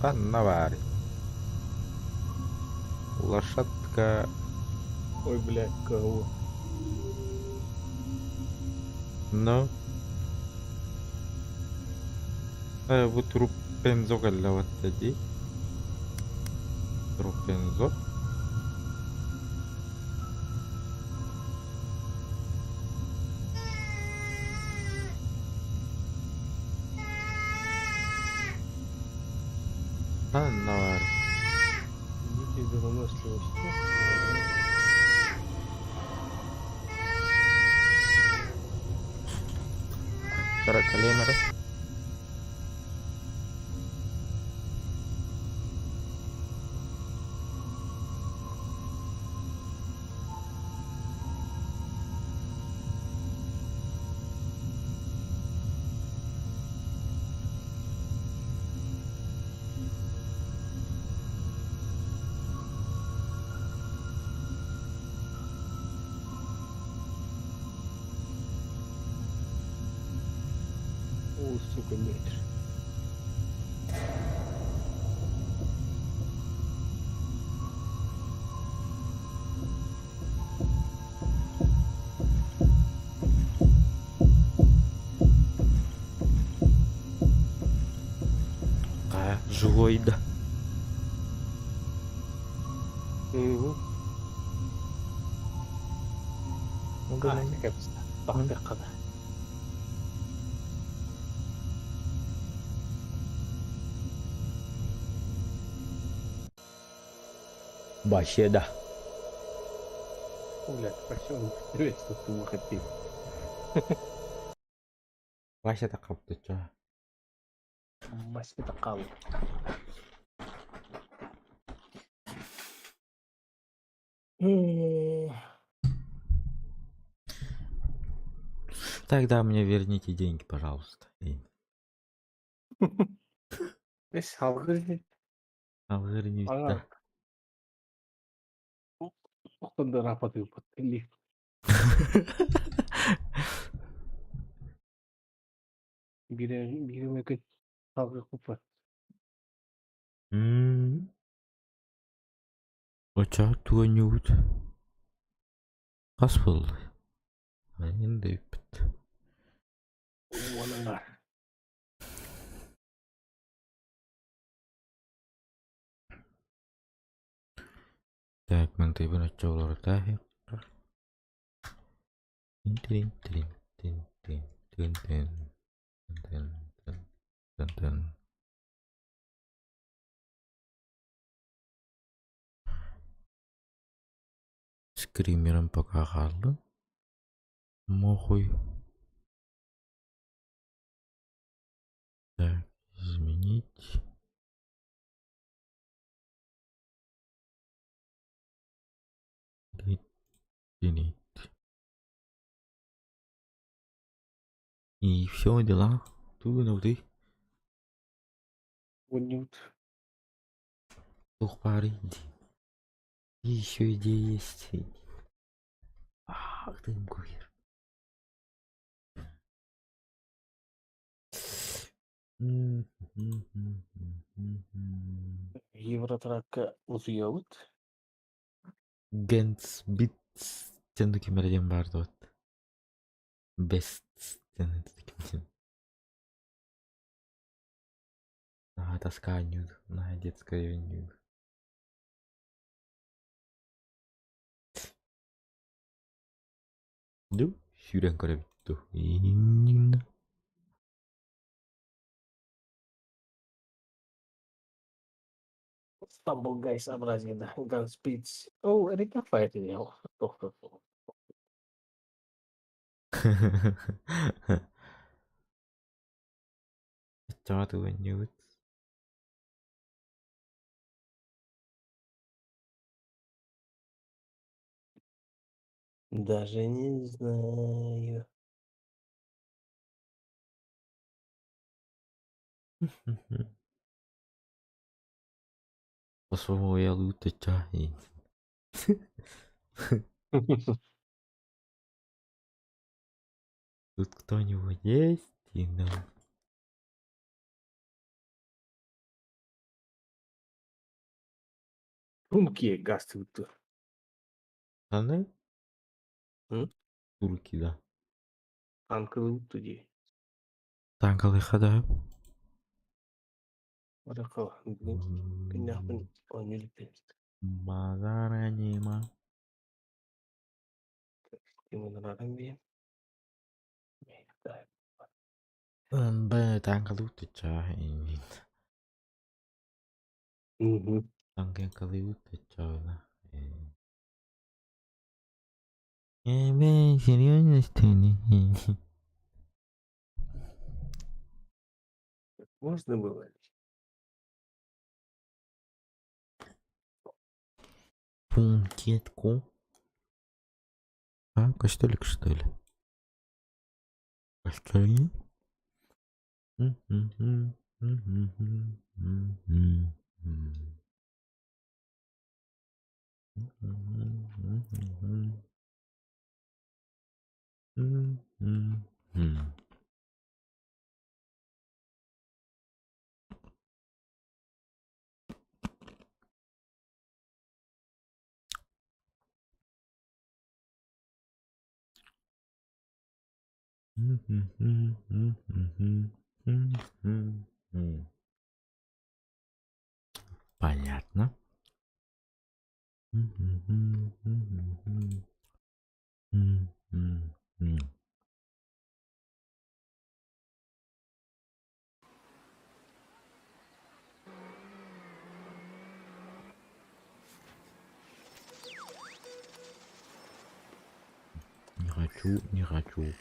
Speaker 1: Ханна баарый? Лошадка.
Speaker 2: Ой, блядь, кого?
Speaker 1: Ну? Бу труппензо кэллэҕиттэ дии. Труппензо. Ханна баар?
Speaker 2: Идите за выносливостью.
Speaker 1: Каракалемера.
Speaker 2: О, сука, метр.
Speaker 1: Хайа, живой да.
Speaker 2: Угу. Тахтыахха да.
Speaker 1: Вообще да.
Speaker 2: Блядь, спасибо. Приветствую,
Speaker 1: Вася да.
Speaker 2: Вася такал.
Speaker 1: Тогда мне верните деньги, пожалуйста.
Speaker 2: Бес алгыр.
Speaker 1: Алгыр не
Speaker 2: Ага. Рапаты подпили. Бире мөкөт салгы купа.
Speaker 1: Оча туоньуут. Хас буолла? Айын да үппүт.
Speaker 2: Уонаңар.
Speaker 1: Так, мантыйбын оччо олорутааһы. Тин тин тин тин тин тин тин тин тин тин. Скримером пока хааллын. Мохуй. Так, изменить. Изменить. И все дела. Тугунавды.
Speaker 2: Уонньут.
Speaker 1: Тух пары иди. И еще идея есть. Ах ты мгуер.
Speaker 2: Евротракка утуйабыт.
Speaker 1: Генсбит. Диэн ким эрэ диэн баар дуо? Best диэн ким диэн. Наһаа тоскаанньыыр, наһаа детская оонньуур. Ду сүүрэн көрөбүт дуу
Speaker 2: Stumble Guys Uprising Gun Speeds. Oh, Erika Fighting. Toh, toh, toh.
Speaker 1: Оччоҕо тугу оонньуубут?
Speaker 2: Даже не знаю.
Speaker 1: По-своему лутача. Тут кто-нибудь есть? И ну.
Speaker 2: Турки гастыбыт.
Speaker 1: Аны?
Speaker 2: М?
Speaker 1: Турки, да.
Speaker 2: Танкылыбыт дии.
Speaker 1: Танкалыха да.
Speaker 2: Барака бүгүн күннээхпин оонньуу иликпин.
Speaker 1: Мазаранима.
Speaker 2: Кимунарарым диэн.
Speaker 1: Б танкалутача.
Speaker 2: Мгм.
Speaker 1: Танкалутача. Э, серьезно, что ли?
Speaker 2: Можно было?
Speaker 1: Пунктетку. А, костылик, что ли? Костылик? Понятно. Не хочу, не хочу.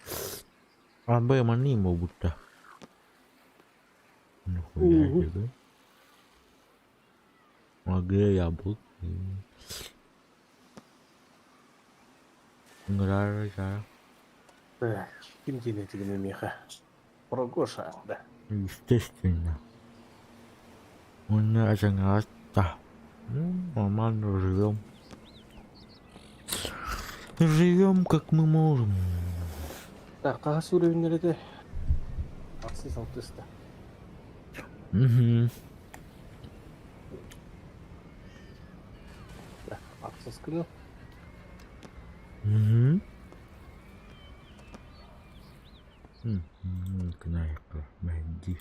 Speaker 1: А Б манимо будто. Нихуя
Speaker 2: Мгм.
Speaker 1: себе. А где я был? Нравится.
Speaker 2: Так, ким диэн миэхэ? Рогоша, да.
Speaker 1: Естественно. Он да. Ну, нормально живем. Живем, как мы можем.
Speaker 2: Так, хаһыс уровеннэр этэ? Ахсыс алтыста.
Speaker 1: Угу.
Speaker 2: Так, ахсыс күнү.
Speaker 1: Угу. Кнайка, Мэнди.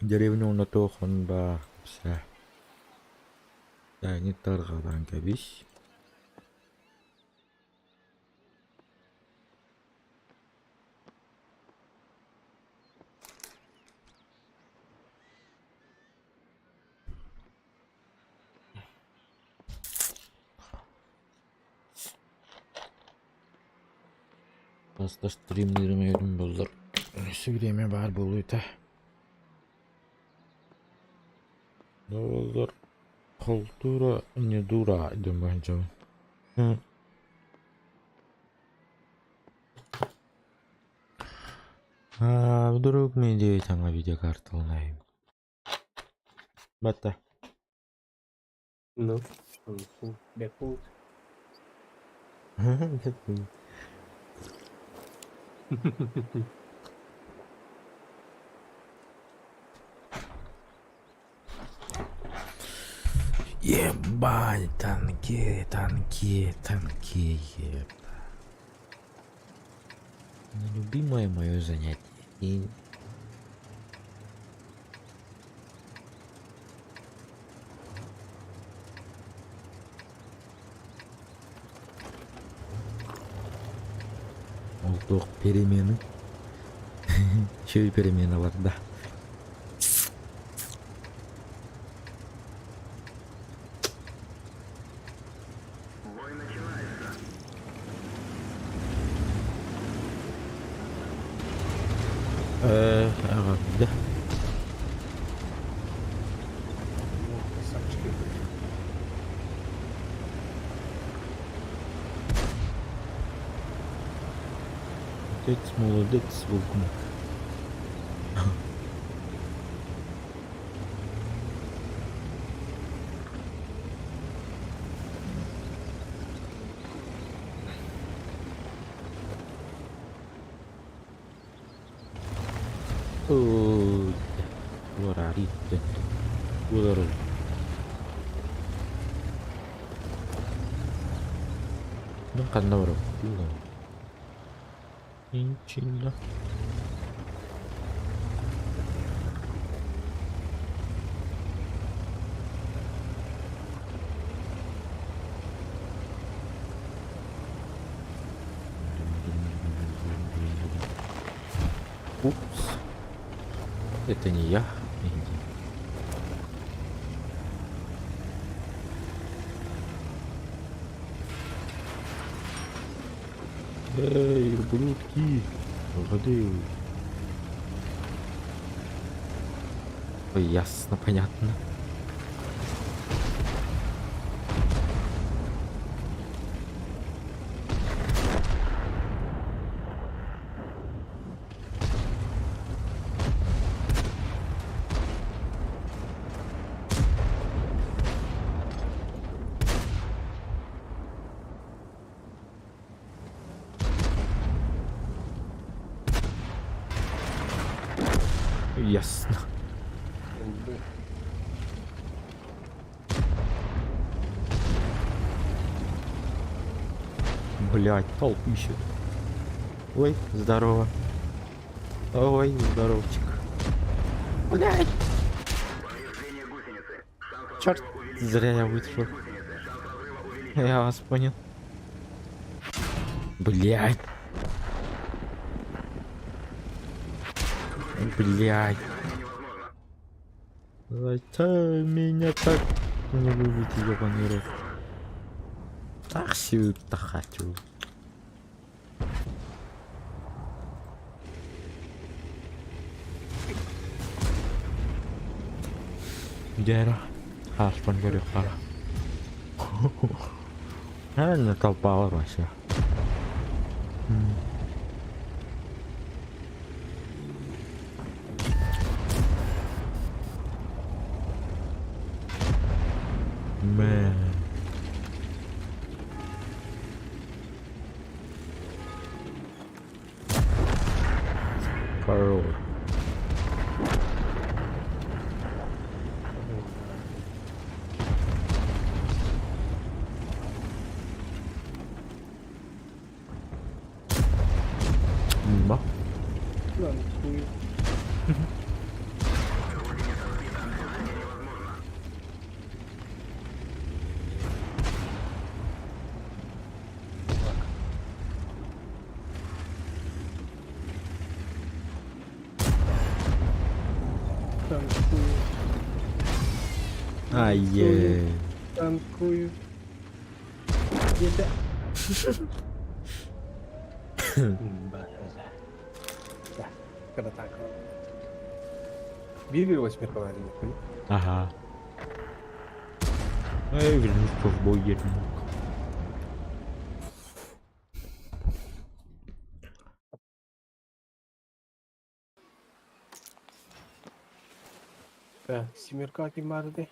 Speaker 1: Деревня онотуохон баар сэ Таня тарҕатан кэбис Хаста стримнирим өйдүм буоллар өссө бириэмэ баар буолуо этэ. Буоллар Култуура не дура диэн быһынчабын. А вдруг медведь аңа видеокарталанайым? Батта.
Speaker 2: Ну, бэкпут.
Speaker 1: Бэкпут. Ебать, танки, танки, танки, ебать. Нелюбимое мое занятие. И Ол туох перемены? Үчүгэй перемена барда. Э, эҕэрдэ.
Speaker 2: Красавчики.
Speaker 1: Отец молодец, Волкунок. Ой, Ударил. Мин ханна барабын? Инчилла. Упс. Это не я. Иди. Эй, ублюдки! Воды. Ой, ясно, понятно. Ясно. Блять, толп ищет. Ой, здорово. Ой, здоровчик. Блять. Черт, зря я вышел. Я вас понял. Блять. Блять. Зачем меня так не любите, ебаный рот? Так сюда хочу. Дьэ хааспан көрүөххэ. Наверное, толпа вообще. Мэ. Хорош. Ба.
Speaker 2: Танкую. Танкую.
Speaker 1: Ай-е.
Speaker 2: Танкую. Где-то. Да, когда так. Биир восьмерка.
Speaker 1: Ага. Эй, вернусь в бой, ермук.
Speaker 2: Да, семерка ким баар этэй?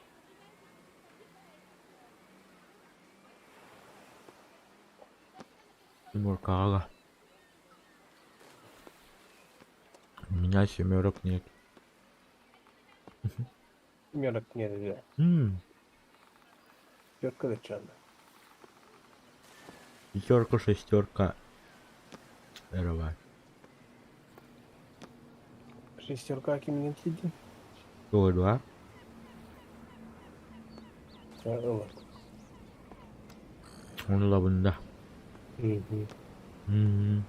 Speaker 1: Семеркаҕа. У меня семерок нет.
Speaker 2: Семерок нет да. Пятерка да чана.
Speaker 1: Пятерка, шестерка. Эрова.
Speaker 2: Шестерка киминен тиийдин?
Speaker 1: Два.
Speaker 2: Ылар.
Speaker 1: Ону ылабын да. Мм.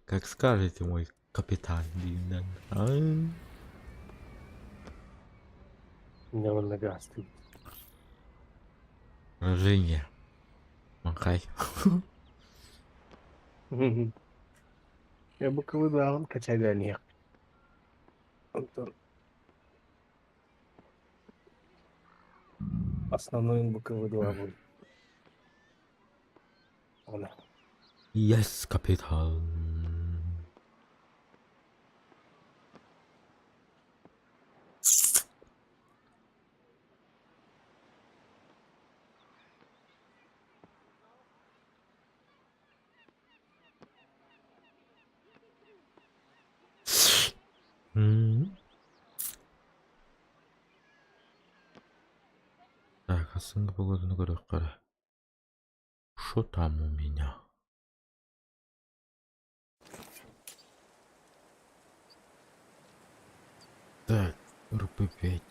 Speaker 1: Как скажете, мой капитан диэн. Ай.
Speaker 2: Меня он нагастый.
Speaker 1: Поражение. Махай.
Speaker 2: Я бы кылыдаҕын качайдан иһэх. Онтон основной быкылыдыла будет. Она.
Speaker 1: Yes, капитан. М. Так, ассыҥҥа погоданы көрүөххэ эрэ. Что там у меня? Так, РП5.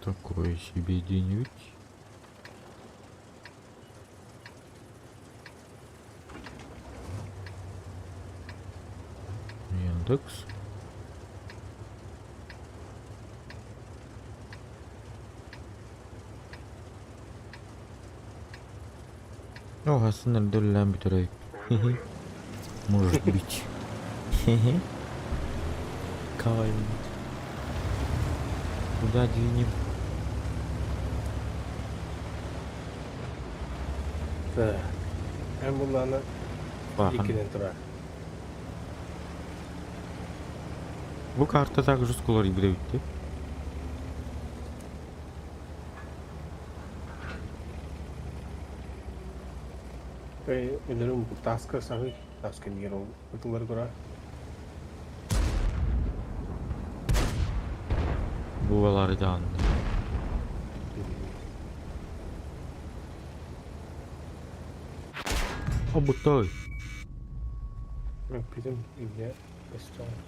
Speaker 1: Такой себе денек. Яндекс. О, хасын эрдэ бүтэрэй. Может быть. Кайф. Куда двинем?
Speaker 2: Так. Эн буллаана
Speaker 1: Бахан.
Speaker 2: иккинэн турар.
Speaker 1: Бу карта также скоро бүттэ.
Speaker 2: Өлөрүм бу таска саҕый таска мир ол ытылар кура.
Speaker 1: Бу даҕаны. Обутой.
Speaker 2: Бүтүн илдьэ көстөҕүн.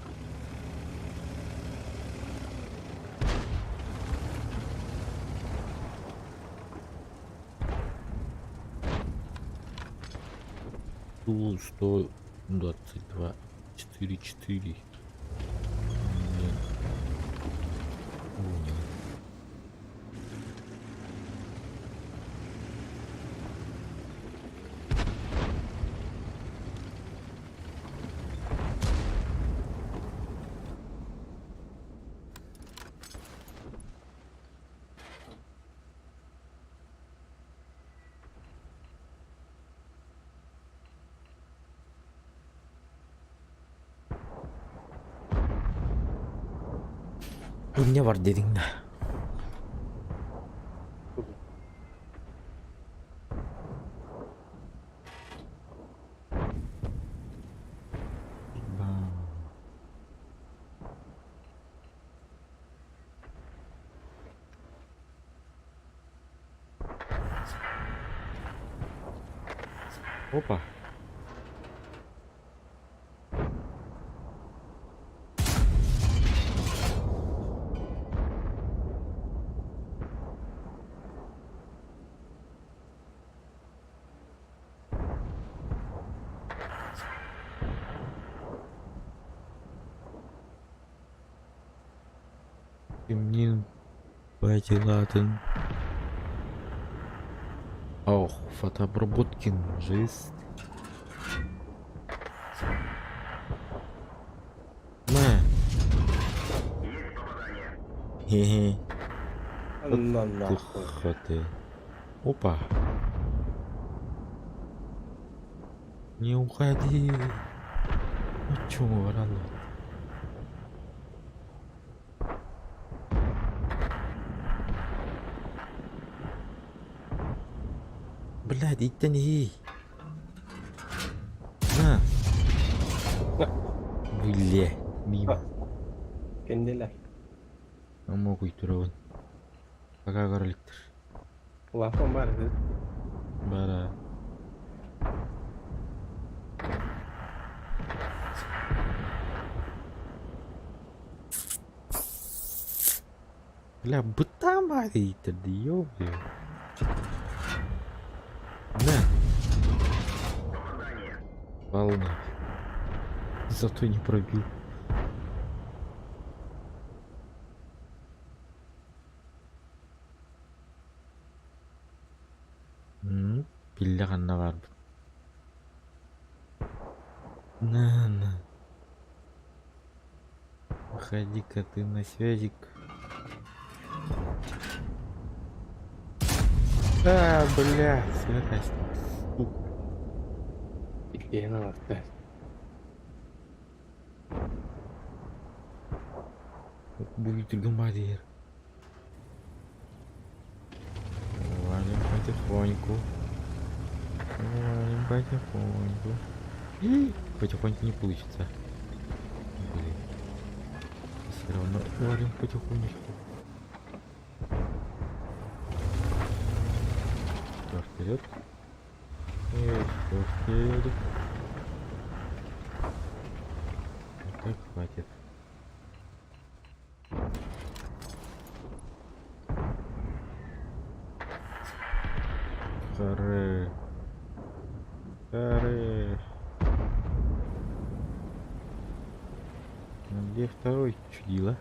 Speaker 1: Тул 122 4 4. Нет. Понял. Не бар дедиң да. Бам. Опа. Кимниин байтилаатын. Ох, фотообработкин жесть. Мэ. Хе-хе.
Speaker 2: На нахуй.
Speaker 1: Тихо ты. Опа. Не уходи. Ну чё, рано. Блядь, иттэн иһий. На. Бля, мимо.
Speaker 2: Кэннилэр.
Speaker 1: Ама куйтурабын. Пока көрөлүктэр.
Speaker 2: Лапам бар эбит.
Speaker 1: Бара. Бля, бытаан баар ииттэрди, ё-моё. На. Волна. Зато не пробил. М, Биллэ ханна баарбыт. На, на. Выходи-ка ты на связик. А, бля, связь. Сука.
Speaker 2: Иккиэн алахтар.
Speaker 1: Будет гамбарьер. Валим потихоньку. Валим потихоньку. Потихоньку не получится. Блин. Все равно валим потихонечку. Что, вперед? Эй, что вперед? Вот так хватит. Харе. Харе. А где второй чудило?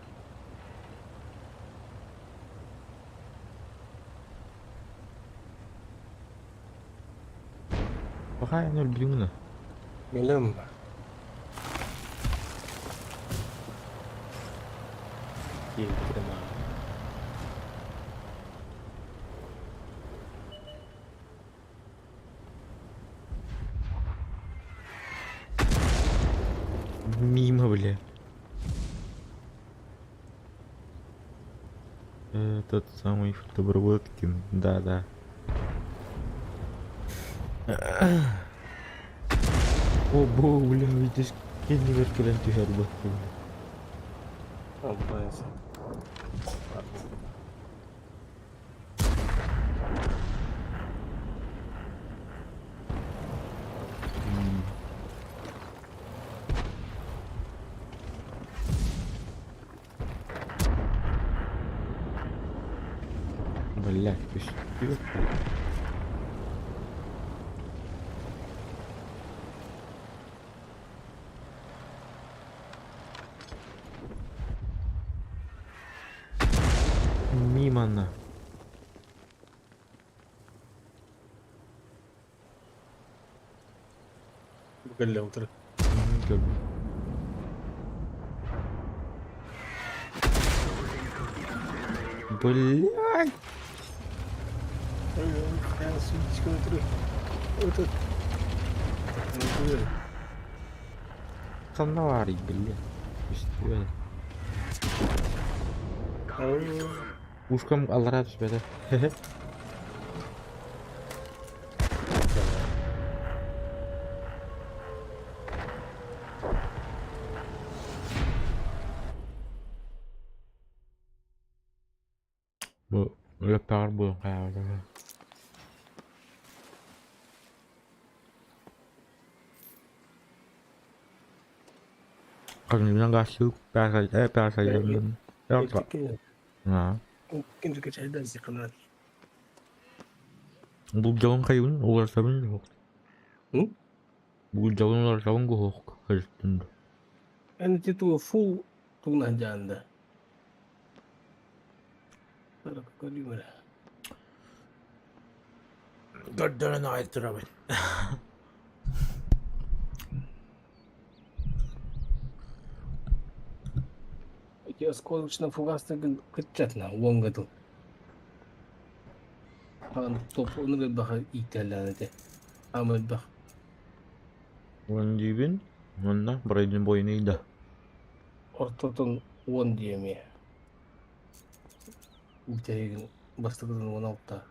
Speaker 1: Пока я люблю на.
Speaker 2: Билим.
Speaker 1: Мимо, бля. Тот самый Доброводкин, да-да. О, бо, бля, видишь, кэннигэр кэлэн түһэр баттым. Блядь, ты что? Мимо на.
Speaker 2: Кэллэ утары.
Speaker 1: Блядь! Ханнаварий, блядь. Ушкам аллара түспэтэ. Бу өлөппөҕөр буолан хайаабата. Ханныгынан гаастык Булдьаҕын хайыбын уларсабын суох. Булдьаҕын уларсабын суох кырыстын
Speaker 2: Эн ити тугу фул тугунан дьаанда. Көрүүм эрэ.
Speaker 1: Көрдөрөн аҕай турабын.
Speaker 2: Ити оскуолачынан фугастаргын кыччатына уоҥҥа дыл. Хаан топ ону элбэх иитэллээн этэ. Ама элбэх.
Speaker 1: Уон диибин, уонна бронебойный да.
Speaker 2: Ортотун уон диэмиэ. Бүтэһигин бастакытын 16.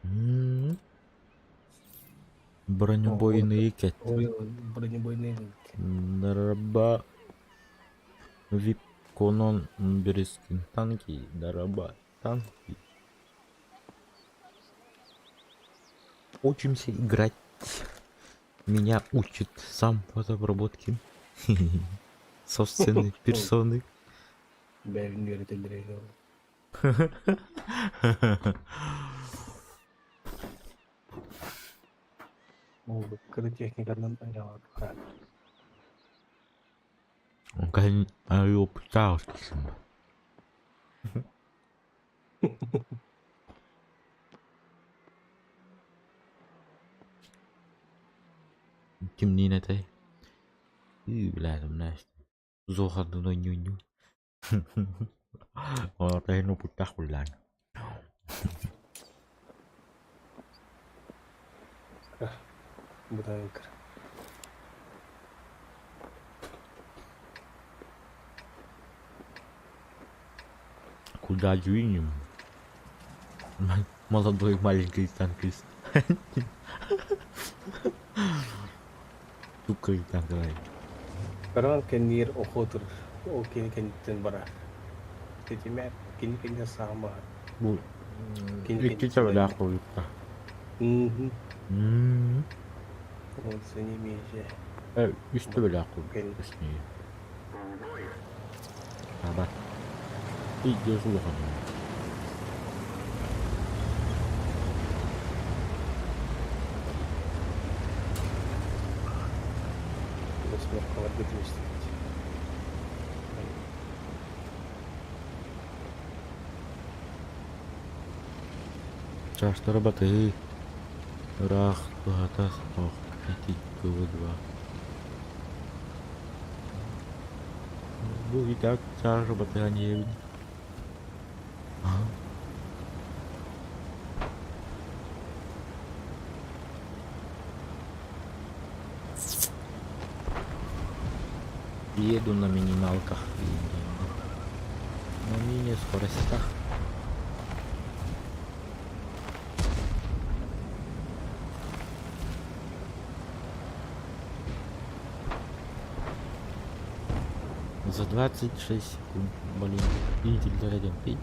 Speaker 1: М, Бронебойные кэт.
Speaker 2: Бронебойные.
Speaker 1: Дараба вип конон березкин танки, дараба танки. Учимся играть. Меня учит сам фотообработки. Собственной персоны.
Speaker 2: Бэйэбин үөрэтэллэр Ол кыра техниканан айаҕа
Speaker 1: Кэлин опыттаах киһи. Кимниин этэй? Ыы, билээтим Зохардын ойньуйнуу. Олортон опыттаах буллаан.
Speaker 2: Бытаан кыр.
Speaker 1: Куда двинем? Молодой маленький танкист. Сука, танковай.
Speaker 2: Каран кэнниир охотур, ол кини кэнниттэн барар. Тэтимэ кини кэннэ саама.
Speaker 1: Бу
Speaker 2: Кини
Speaker 1: икки
Speaker 2: кэнниттэн
Speaker 1: чабылаах буолбута.
Speaker 2: Мгм.
Speaker 1: М.
Speaker 2: Он сани миэжэ.
Speaker 1: Үс төбөлөөх
Speaker 2: Кэнни.
Speaker 1: курдук. Таба. Идешь улахан.
Speaker 2: Восьмеркаларга түбэстибит.
Speaker 1: Чаастара батыһыы ыраах туһата суох ити кв2. Бу и так чааһы батыһан иһэбин. Еду на минималках. На мини-скоростях. За 26 секунд, блин, видели пить.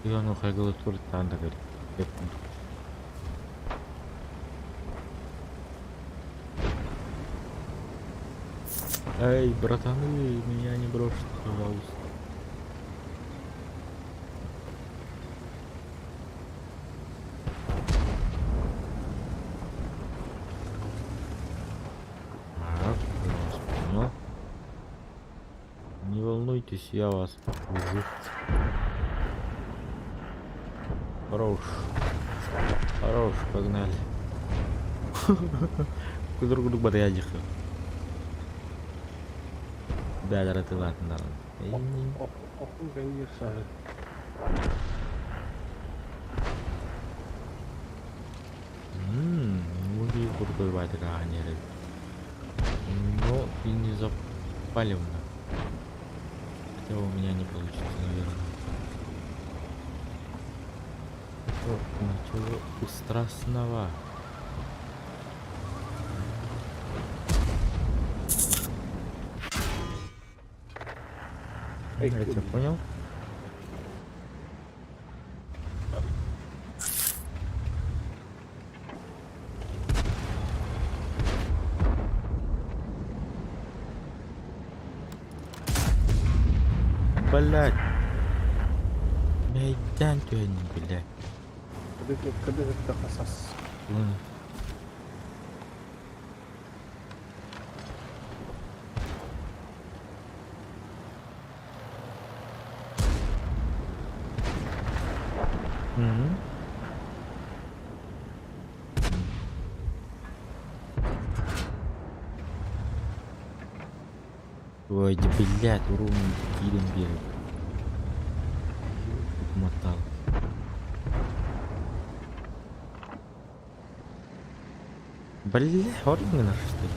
Speaker 1: И он хайгалатур танда говорит. Эй, братаны, меня не брошьте, пожалуйста. Так, я вас понял. Не волнуйтесь, я вас окружу. Хорош. Хорош, погнали. Друг друг барыйдых. Бәләрэ тылатыннаран.
Speaker 2: Охун кэнниир саһы.
Speaker 1: Мм, крутой батыка Но и не запалевно. Хотя у меня не получится, наверное. О, ничего страшного.
Speaker 2: Эй,
Speaker 1: Я тебя понял? Блять. Мәйдән түһэн, блядь.
Speaker 2: Кыды хасас.
Speaker 1: М. Мгм. Ой, блядь, урун киирэн биэрэр. Мотал. Бля, орден что ли?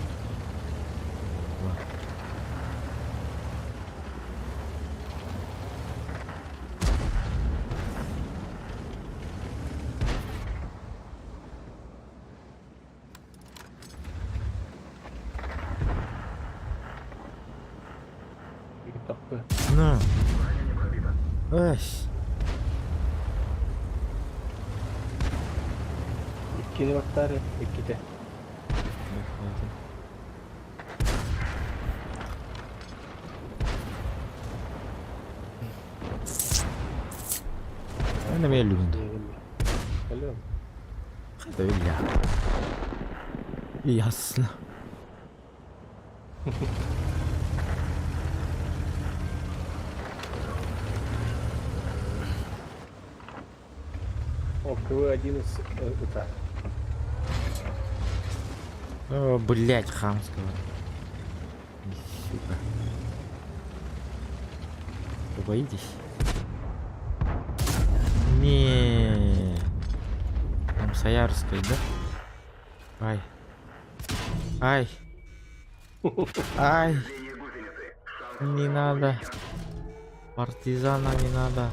Speaker 1: На. Ась.
Speaker 2: Иккини баттаары, иккитэ.
Speaker 1: Аны мэллүгүн.
Speaker 2: Алло.
Speaker 1: Бля. Ясно.
Speaker 2: О, КВ-11 это.
Speaker 1: О, блять, хамского. Сука. Вы боитесь? Не. Там Саярская, да? Ай. Ай. Ай. Не надо. Партизана не надо.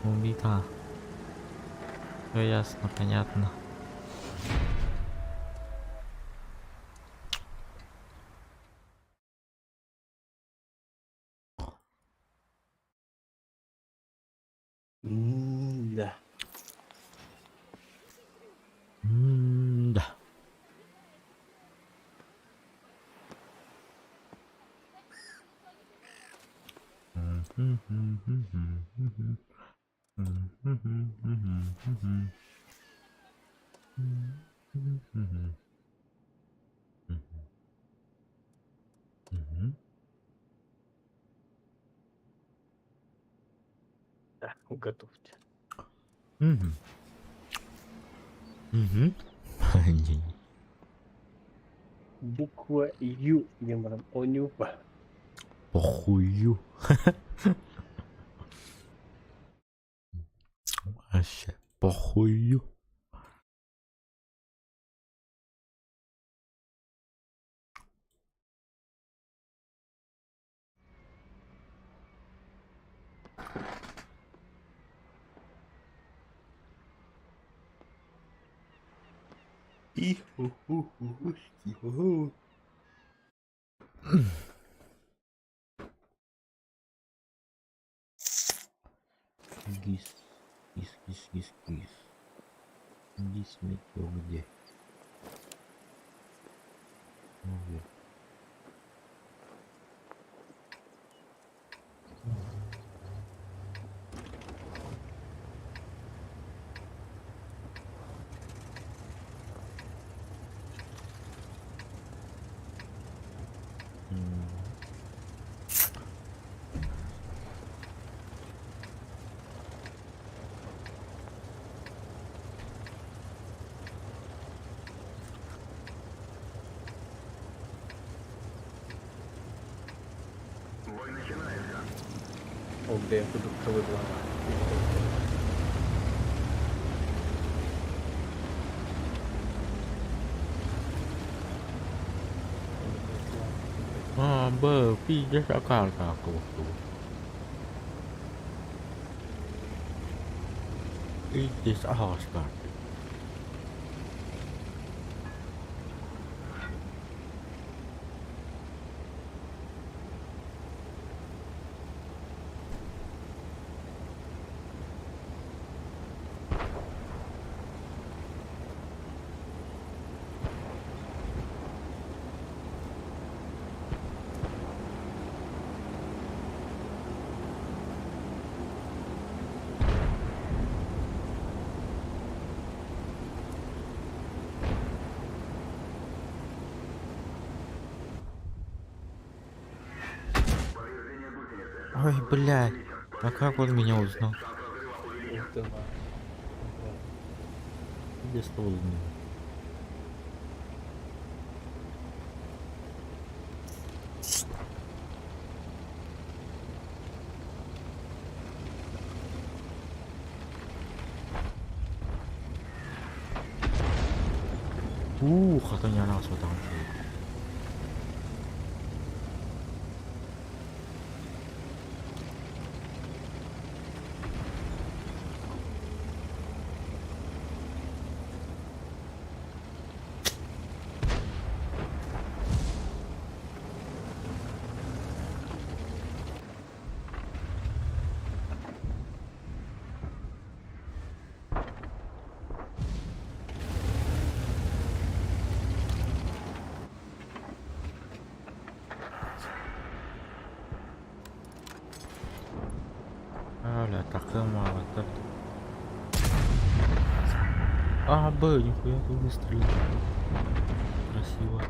Speaker 1: Убита. Все ясно, понятно.
Speaker 2: М-да.
Speaker 1: М-да.
Speaker 2: Да, готовьте.
Speaker 1: Мгм. Мгм.
Speaker 2: Буква Ю диэн баран онюпа.
Speaker 1: Похую. Вообще, похую. Гис. Гис, гис, гис, гис. Гис метео где? Ну, вот. М.
Speaker 2: О, бля, кудук КВ-2.
Speaker 1: А, Б, пиздец, а как так вот? Пиздец, ага, как. Ой, блядь. А как он меня узнал?
Speaker 2: Х-2.
Speaker 1: Где стол? Уу, хата ньаана ааспатаҕым үчүгэй. Аля, такая мало. А, Б, нихуя ты выстрелил. Красиво.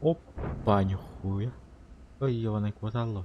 Speaker 1: Опа, нихуя. Ой, ебаный квартал.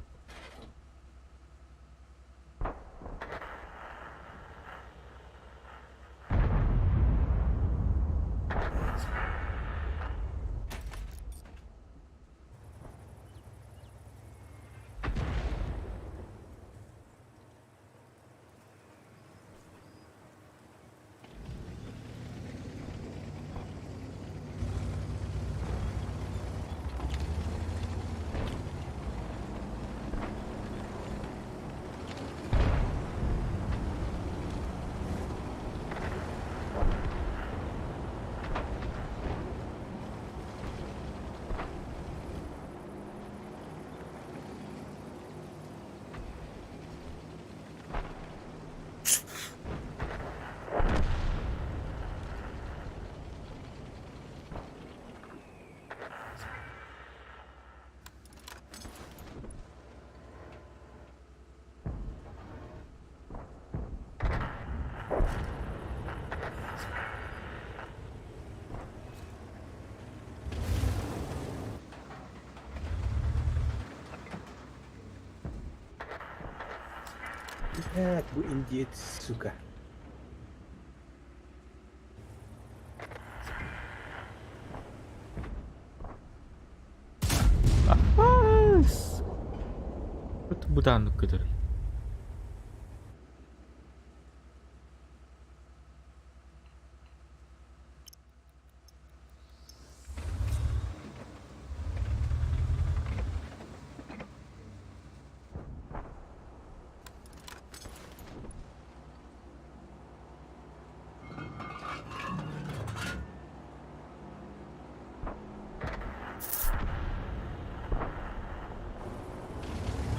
Speaker 2: Блядь, бу индиец, сука.
Speaker 1: Бытааннык көтөр.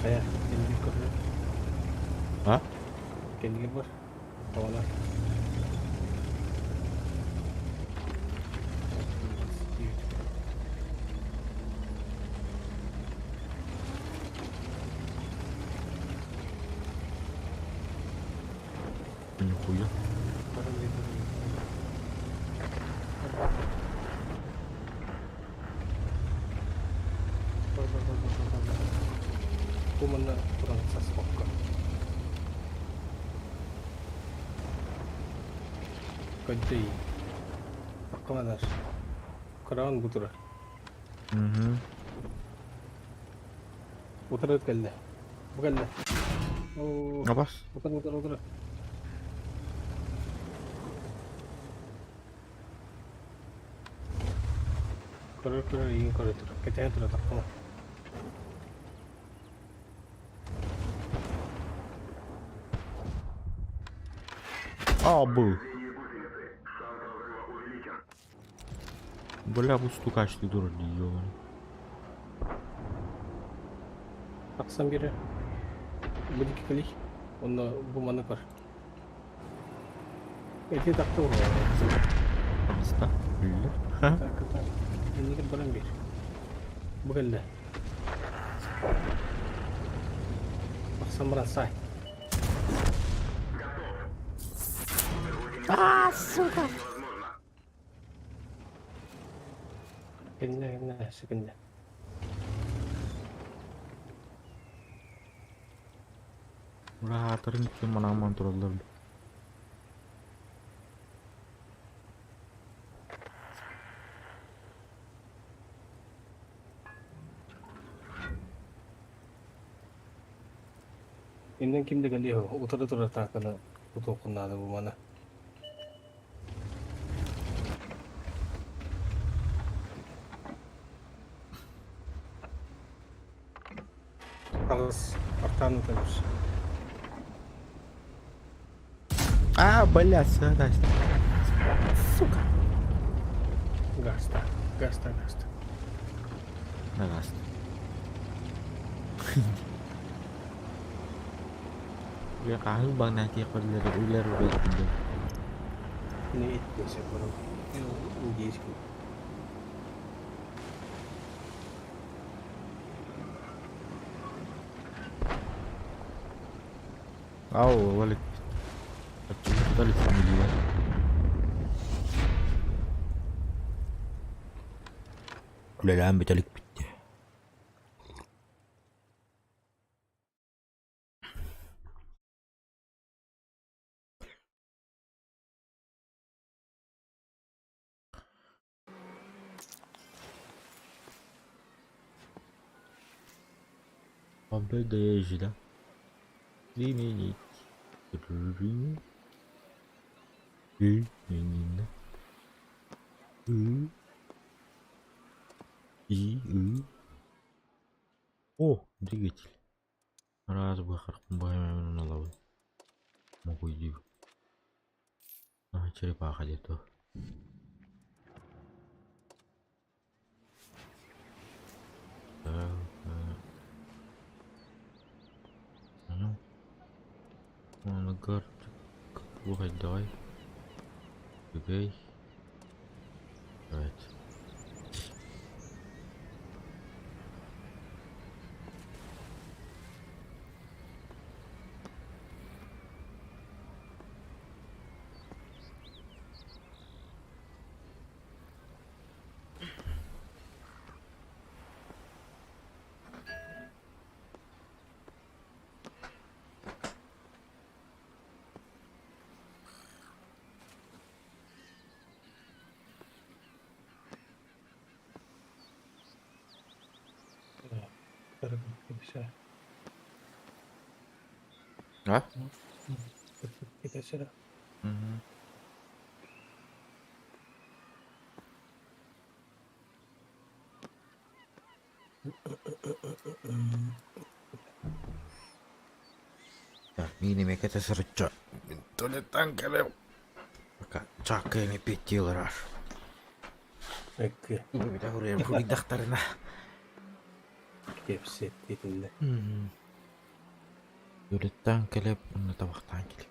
Speaker 2: Хайа, кэннигин көрөр.
Speaker 1: А?
Speaker 2: Кэннигин бар. Табалар.
Speaker 1: Нихуя.
Speaker 2: Бу манна туран саспакка. Көддөй. Аккаманар. Кыраан бу турар.
Speaker 1: Угу.
Speaker 2: Утары кэллэ. Бу кэллэ. Оо,
Speaker 1: Абас.
Speaker 2: утары, утары, утары. Көрөр, көрөр, иин көрө турар. Кэтэһэн турар таххана.
Speaker 1: А, был. Бля, бу стукач ты дура, ёбаный.
Speaker 2: Тахсан биэрэр. Бу диэки кэлий. Онно бу маны көр. Эти тахта
Speaker 1: Таҕыста. Биллэр. Ха.
Speaker 2: Так, так. Иннигэр баран биэр. Бу кэллэ. Тахсан баран саай.
Speaker 1: А, сука!
Speaker 2: Кэннэ кэннэ секунда.
Speaker 1: Ураатарын ким манааман тураллар.
Speaker 2: Иннин ким да кэлиэ утары турар атааканы тутуоххун наада бу маны. Таҕыс, артаан ытабыс.
Speaker 1: А, блядь, сюда. Сука.
Speaker 2: Гаста, гаста, гаста.
Speaker 1: На газ. Бля, хаһыы баҥнаатыах барлары үлэр үлэтин
Speaker 2: Не иттесе барам. Индийский.
Speaker 1: Ау, валик. Дали фамилия. Үлэлээн бүтэлик бүттэ. Победа Применить. Применить. И. И. И. О, двигатель. Раз Могу иди. А, черепаха где-то. Так, ну. Ангар. Давай. Бегай. Давайте. А? Угу. Так, мини мекете сырытча. Туалеттан келем. Пока чаккайны петтилар.
Speaker 2: Экки.
Speaker 1: Фуридахтарына.
Speaker 2: Кепсет етинде.
Speaker 1: Туалеттан келеп, онна табақтан келеп.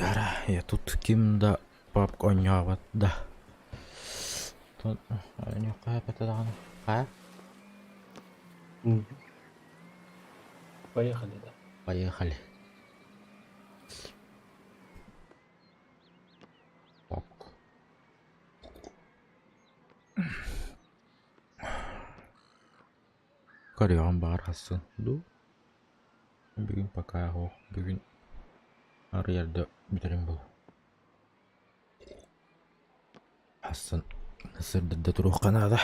Speaker 1: Дара, тут ким да папка оонньообот да. Оонньуохха сөп даҕаны. Хайа?
Speaker 2: Поехали, да.
Speaker 1: Поехали. Папка. Көрүөҕүм баҕар хассын дуу. Бүгүн пока суох. Бүгүн арыйарда бүтэрим буолуо. Хассын сырдырда туруохха наада.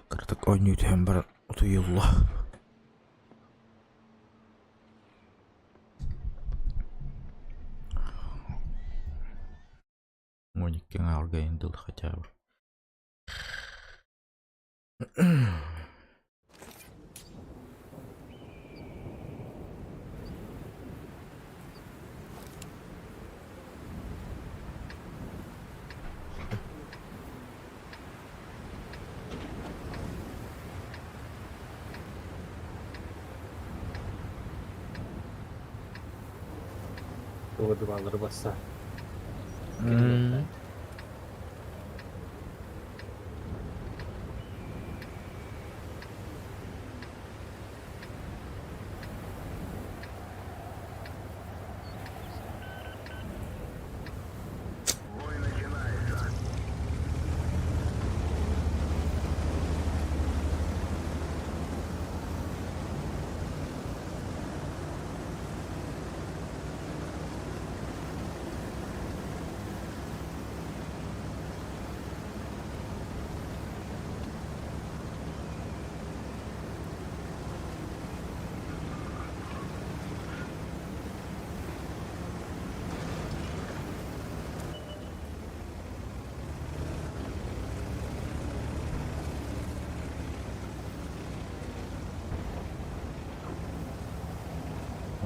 Speaker 1: Кыратык оонньуу түһэн баран утуйулла. Моникка аҕыргайын дыл хотя бы.
Speaker 2: Тугу басса.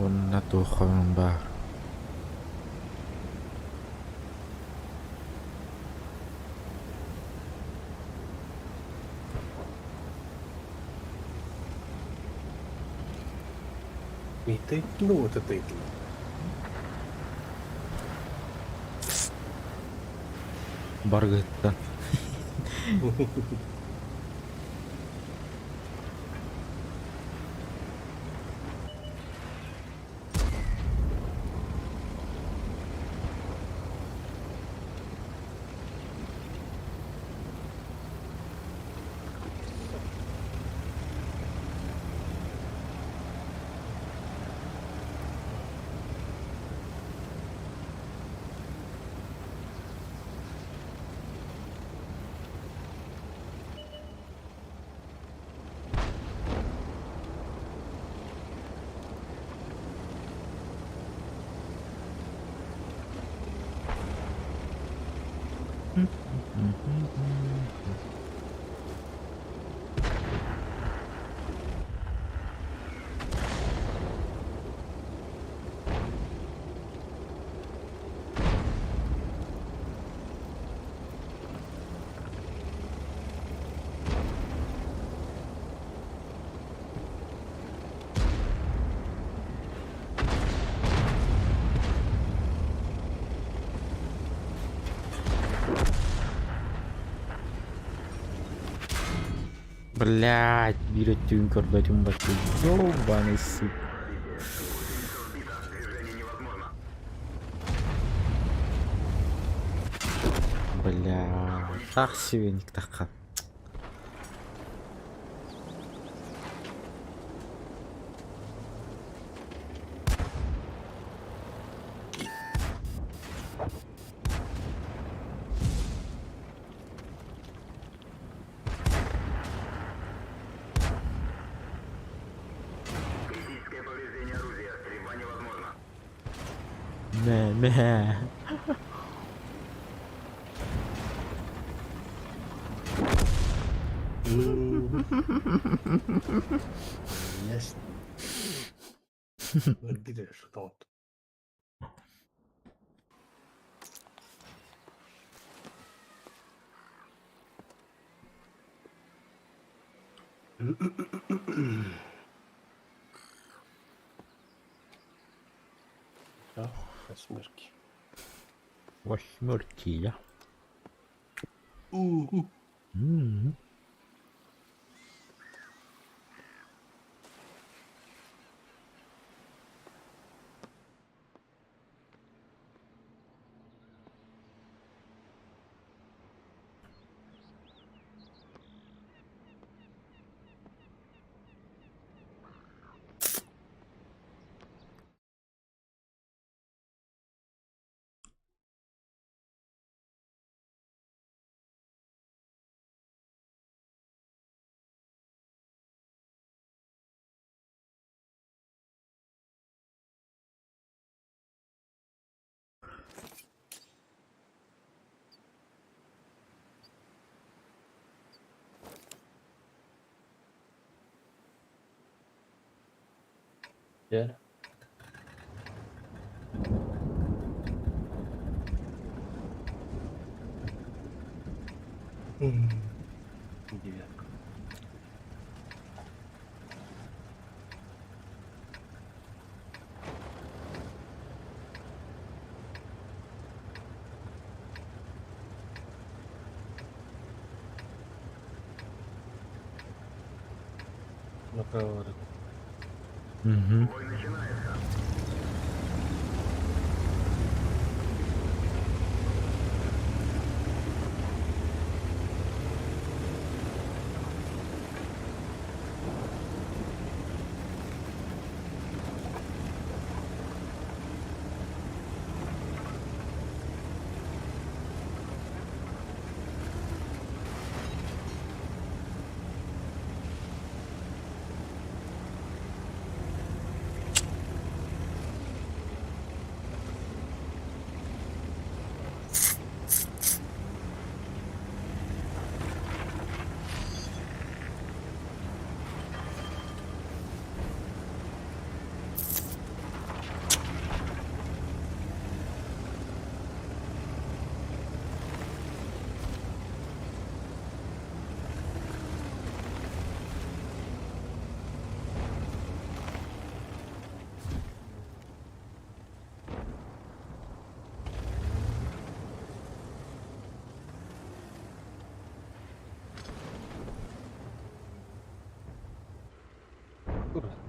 Speaker 1: Уонна туох баар
Speaker 2: Не ты? Ну вот это и ты.
Speaker 1: Баргыттан. Блядь, биир өттүгүн көрбөтүм бачча ёбаный сука. Бля, так себе никтахха. Мэ, мэ.
Speaker 2: Yes. Dire soltanto. Восьмерки.
Speaker 1: Восьмерки, да?
Speaker 2: Мгм.
Speaker 1: М.
Speaker 2: Дьэ. Девятка. Направо руку.
Speaker 1: Мгм.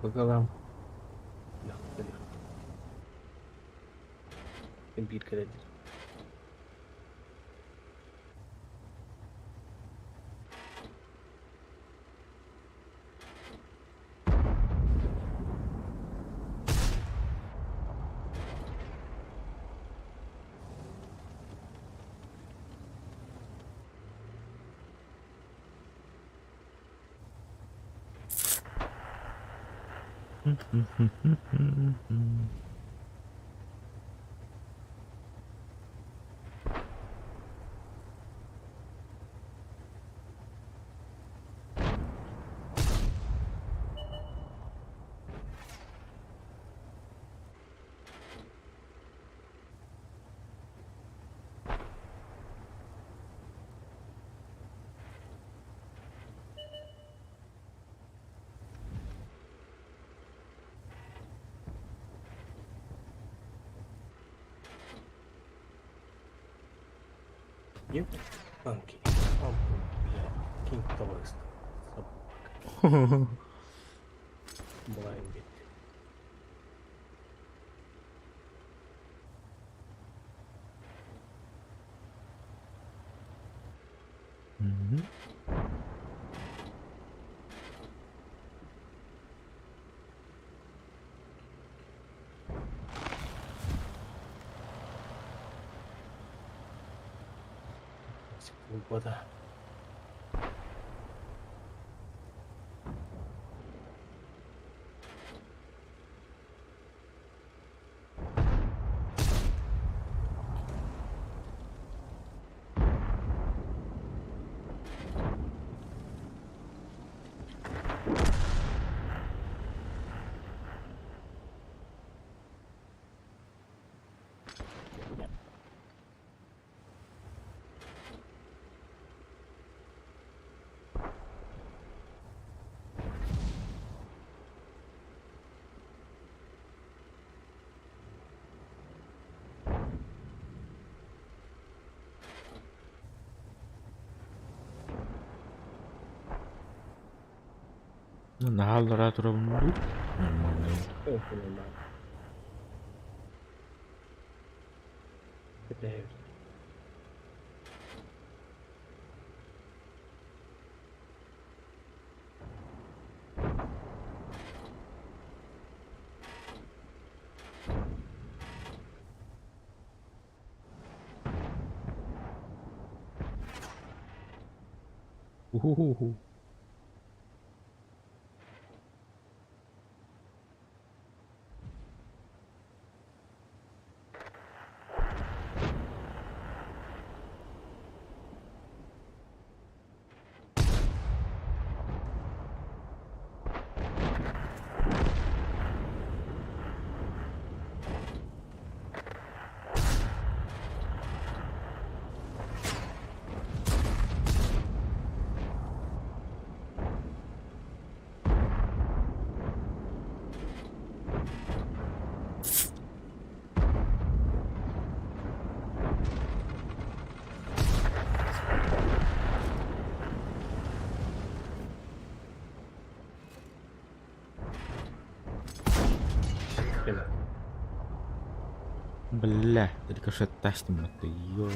Speaker 2: По голам. Биир кэлэллэр. Ёпанки. Бля, кинь товарищ. Собака. Блайндит.
Speaker 1: Мгм.
Speaker 2: Вода.
Speaker 1: Наһаа аллараа турабын дуу? Нормально.
Speaker 2: Кэтэһэбит.
Speaker 1: Уһу-ху-ху. Бля, рикошет тастим это, ё.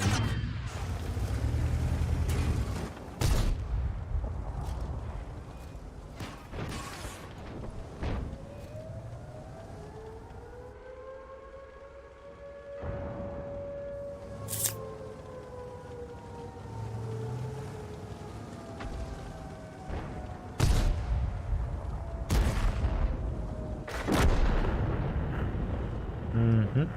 Speaker 1: Мгм.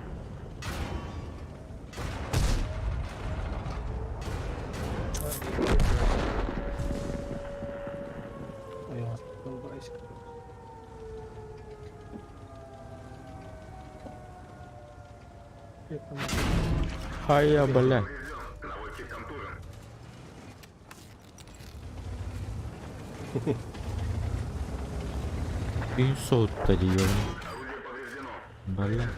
Speaker 1: Хая, бля. Инсот диyorum. Бля.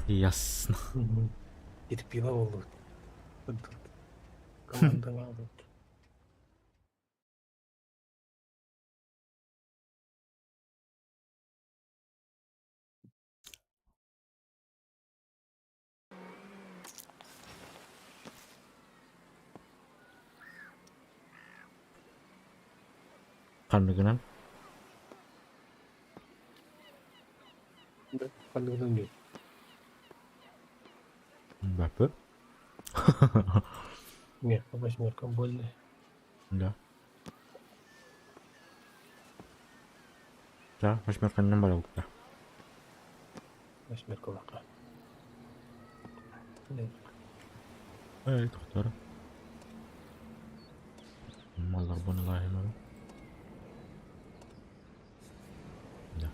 Speaker 1: Ясно.
Speaker 2: Терпила буоллубут. Командалаабыт.
Speaker 1: Ханныгынан?
Speaker 2: Ханныгынан дии.
Speaker 1: Мбаппе.
Speaker 2: Не, по восьмеркам больно.
Speaker 1: Да. Да, восьмерканан баралта.
Speaker 2: Восьмерка лака.
Speaker 1: Эй, доктор. Малларбын ылааһымары. Да.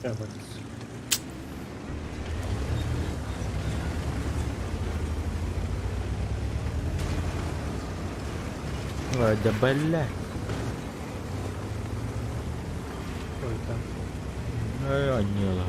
Speaker 2: Эванс.
Speaker 1: Да бля.
Speaker 2: Ой,
Speaker 1: Аньыылаах.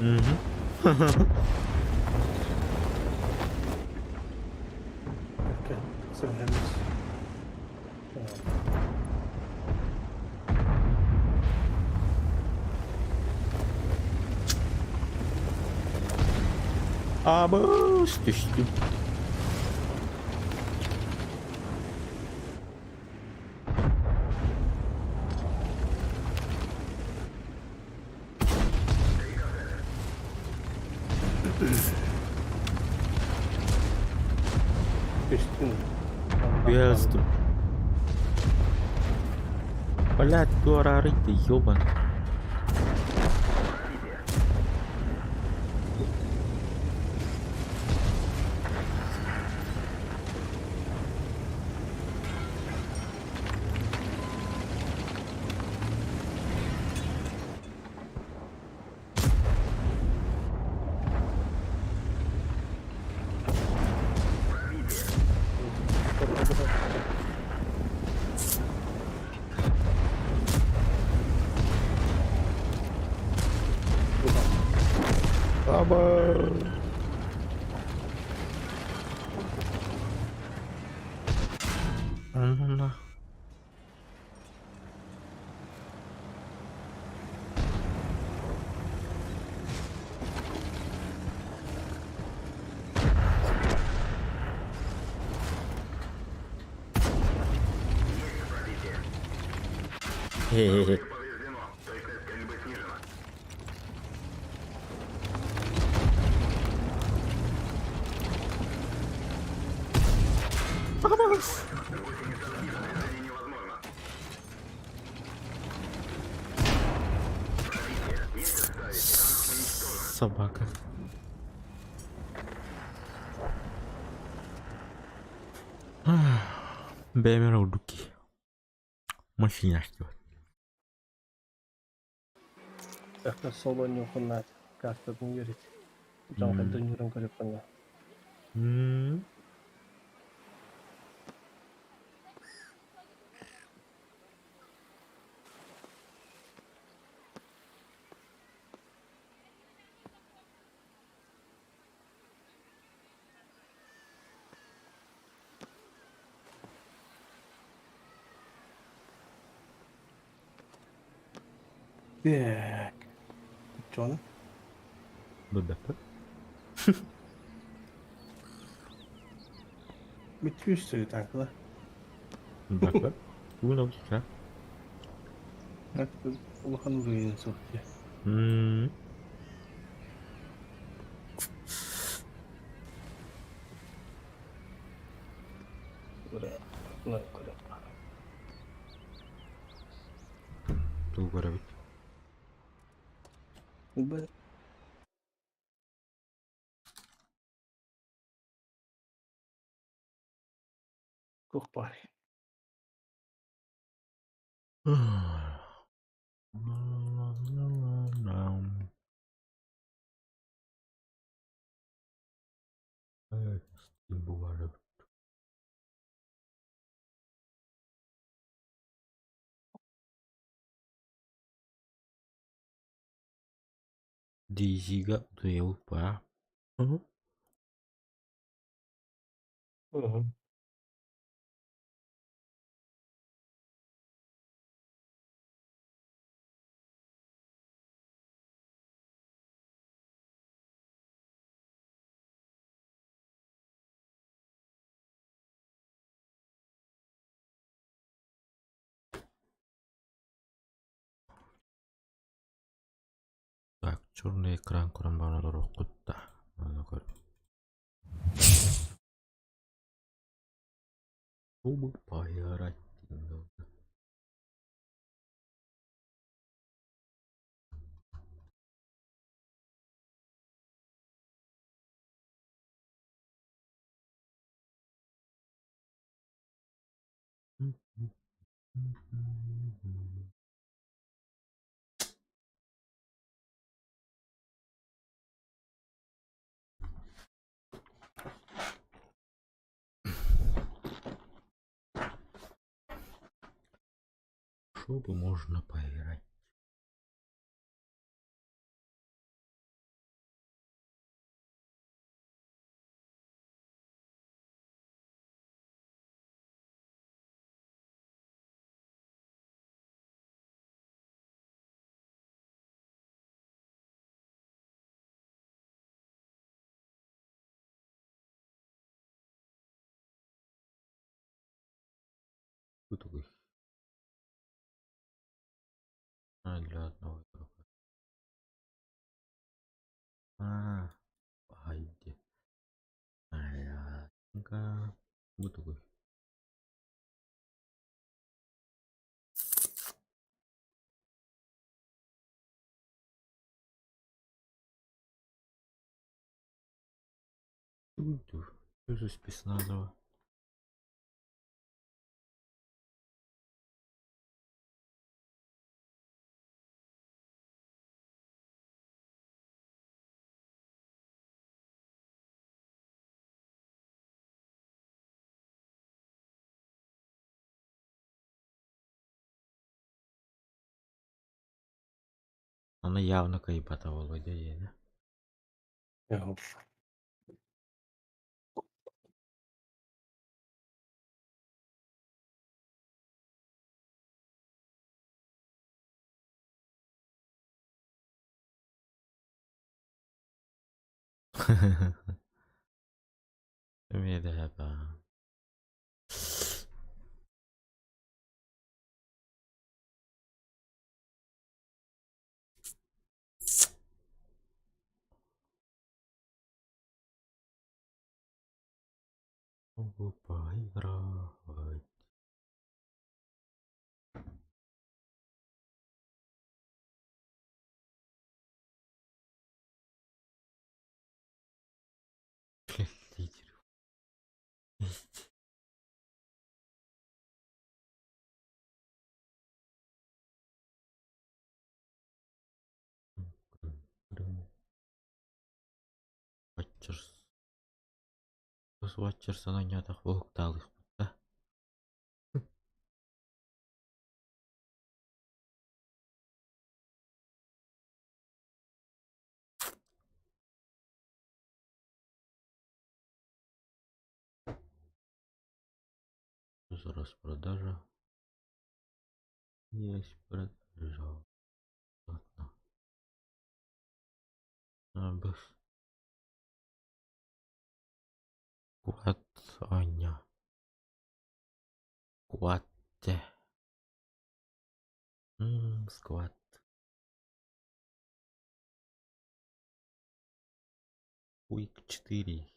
Speaker 1: Угу. Абыс түстүм. Пизду. Блядь, туораарый ты, ёбан. Аба. Ну нах. Хе-хе-хе. Собака. Бэйэм эрэ ордук киһи. Машина
Speaker 2: Соло ньуохуннаат картатын үөрэтэ. Дьон хайдах ньуурун көрүөххүнэ. Так. Чону?
Speaker 1: Бөбөппүт.
Speaker 2: Бүтүүс танкыла.
Speaker 1: Бөбөппүт. Уна утра.
Speaker 2: Улахан уруйун суох дии.
Speaker 1: Тугу көрөбүт?
Speaker 2: Туох баар?
Speaker 1: DC-га утуйабыт баа.
Speaker 2: Угу.
Speaker 1: Так, черный экран көрөн баран олоруоххут да. Аны көр. Чтобы поиграть немного. Чтобы можно поиграть. Кто такой? А, для одного игрока. А, погоди. Понятненько. Вот такой. Что за спецназова? Она явно кайпата Володя да?
Speaker 2: Ага.
Speaker 1: Merhaba. Могу поиграть. Лидер. Есть. Watchers. Watchers ананятах волкталых. Да? За распродажа. Есть продажа. Ладно. А, без. Куат Аня. Куатте. Скват. Куик 4.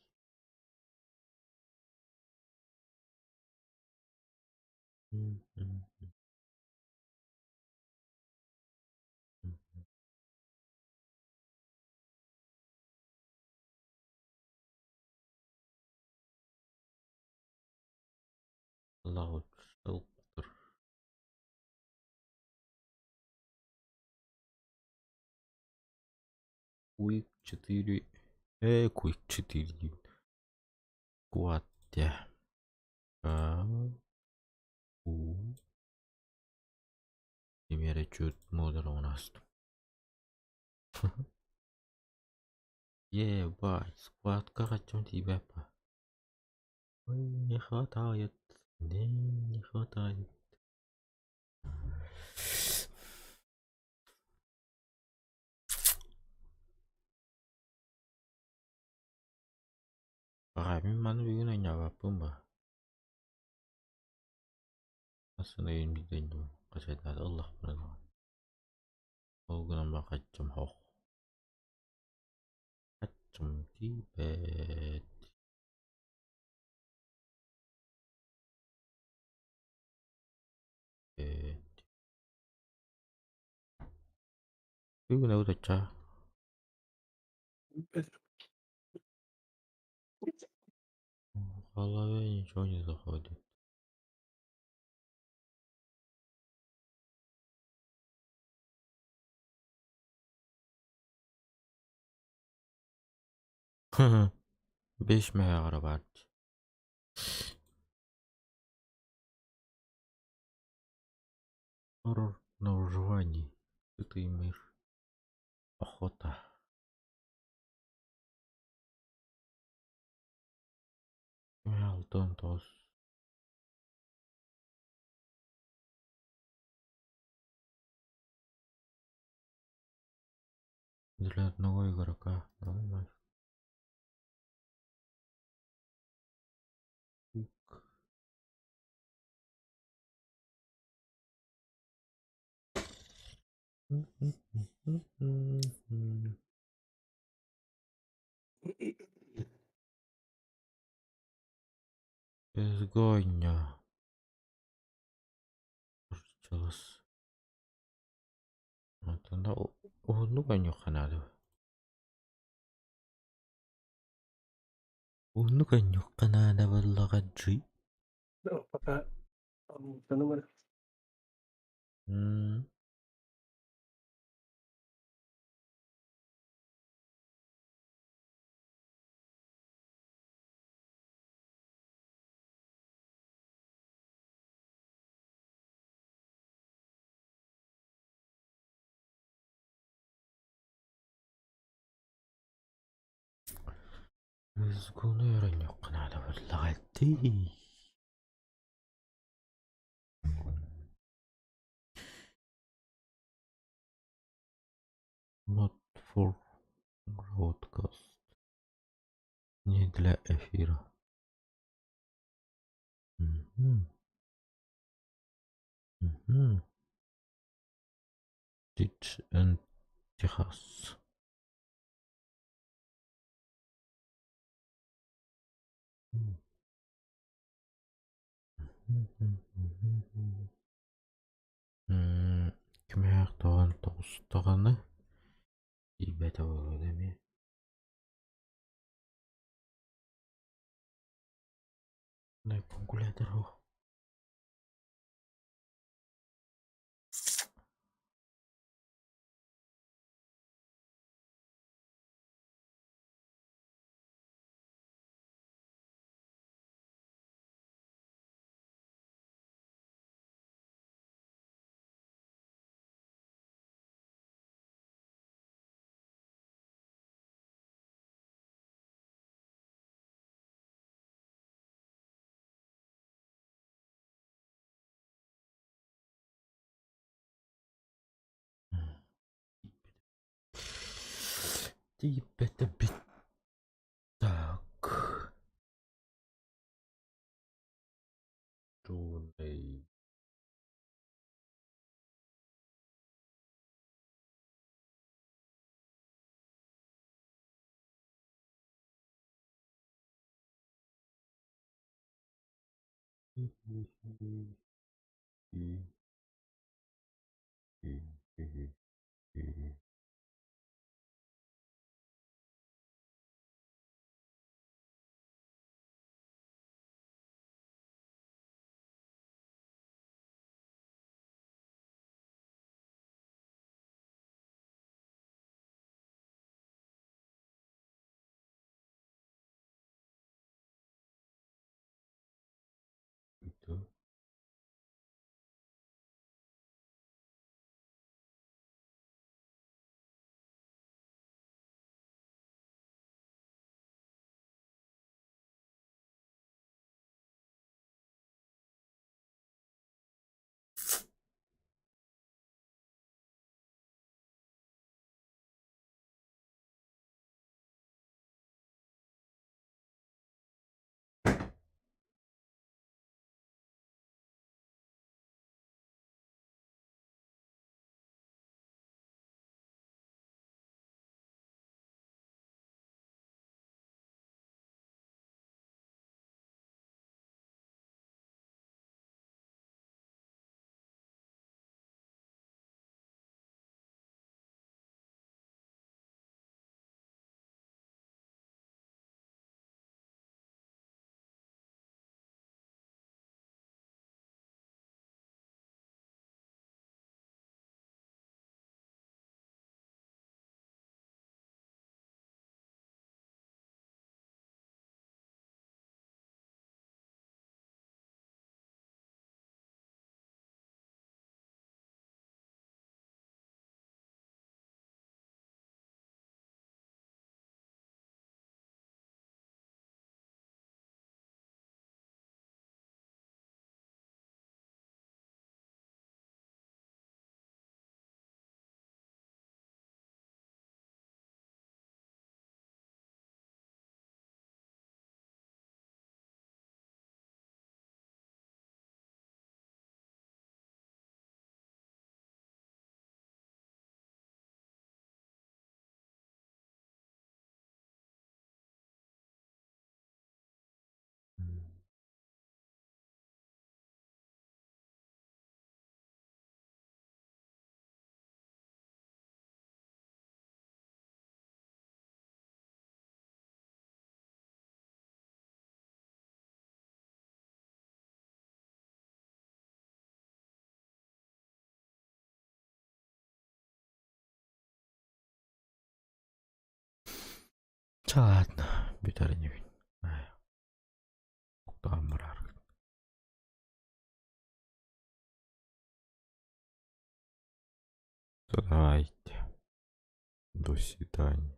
Speaker 1: Loud shelter. Куик 4. Куик 4. Куатте. А. У. Теперь чуть модер у нас. Ебать, сквад каратем тебя по. Ой, не хватает, не, не хватает. Арай мин маны бүгүн анньаабаппын ба? Асын ыйын биирдэ хачайдаата ыллахпына даҕаны. Ол гынан баран хаччым һох. Хаччым тиийбэт. Бүгүн утачча. В голове ничего не заходит. Беш мэһэҕэрэ баар дии. Хоррор на выживании. Сытый мир. Охота. 69. Для одного игрока. Ну нафиг. Изгоня. Чылыс. Онтон уһуннук оонньуохха наада. Уһуннук оонньуохха наада буоллаҕа дии.
Speaker 2: Пока номер.
Speaker 1: Изгону оонньуохха наада буоллаҕа дии. Not for broadcast. Не для эфира. Мгм. Мгм. Ditch and Техас. Кимээх тоҕон тоҕустаҕына тиийбэтэ буолуо эмиэ. Калькулятор Тиийбэтэ бит. Так. Чуунай. Это. Чэ ладно, бүтэр инибин. Уктаан барааргын. Давайте. До свидания.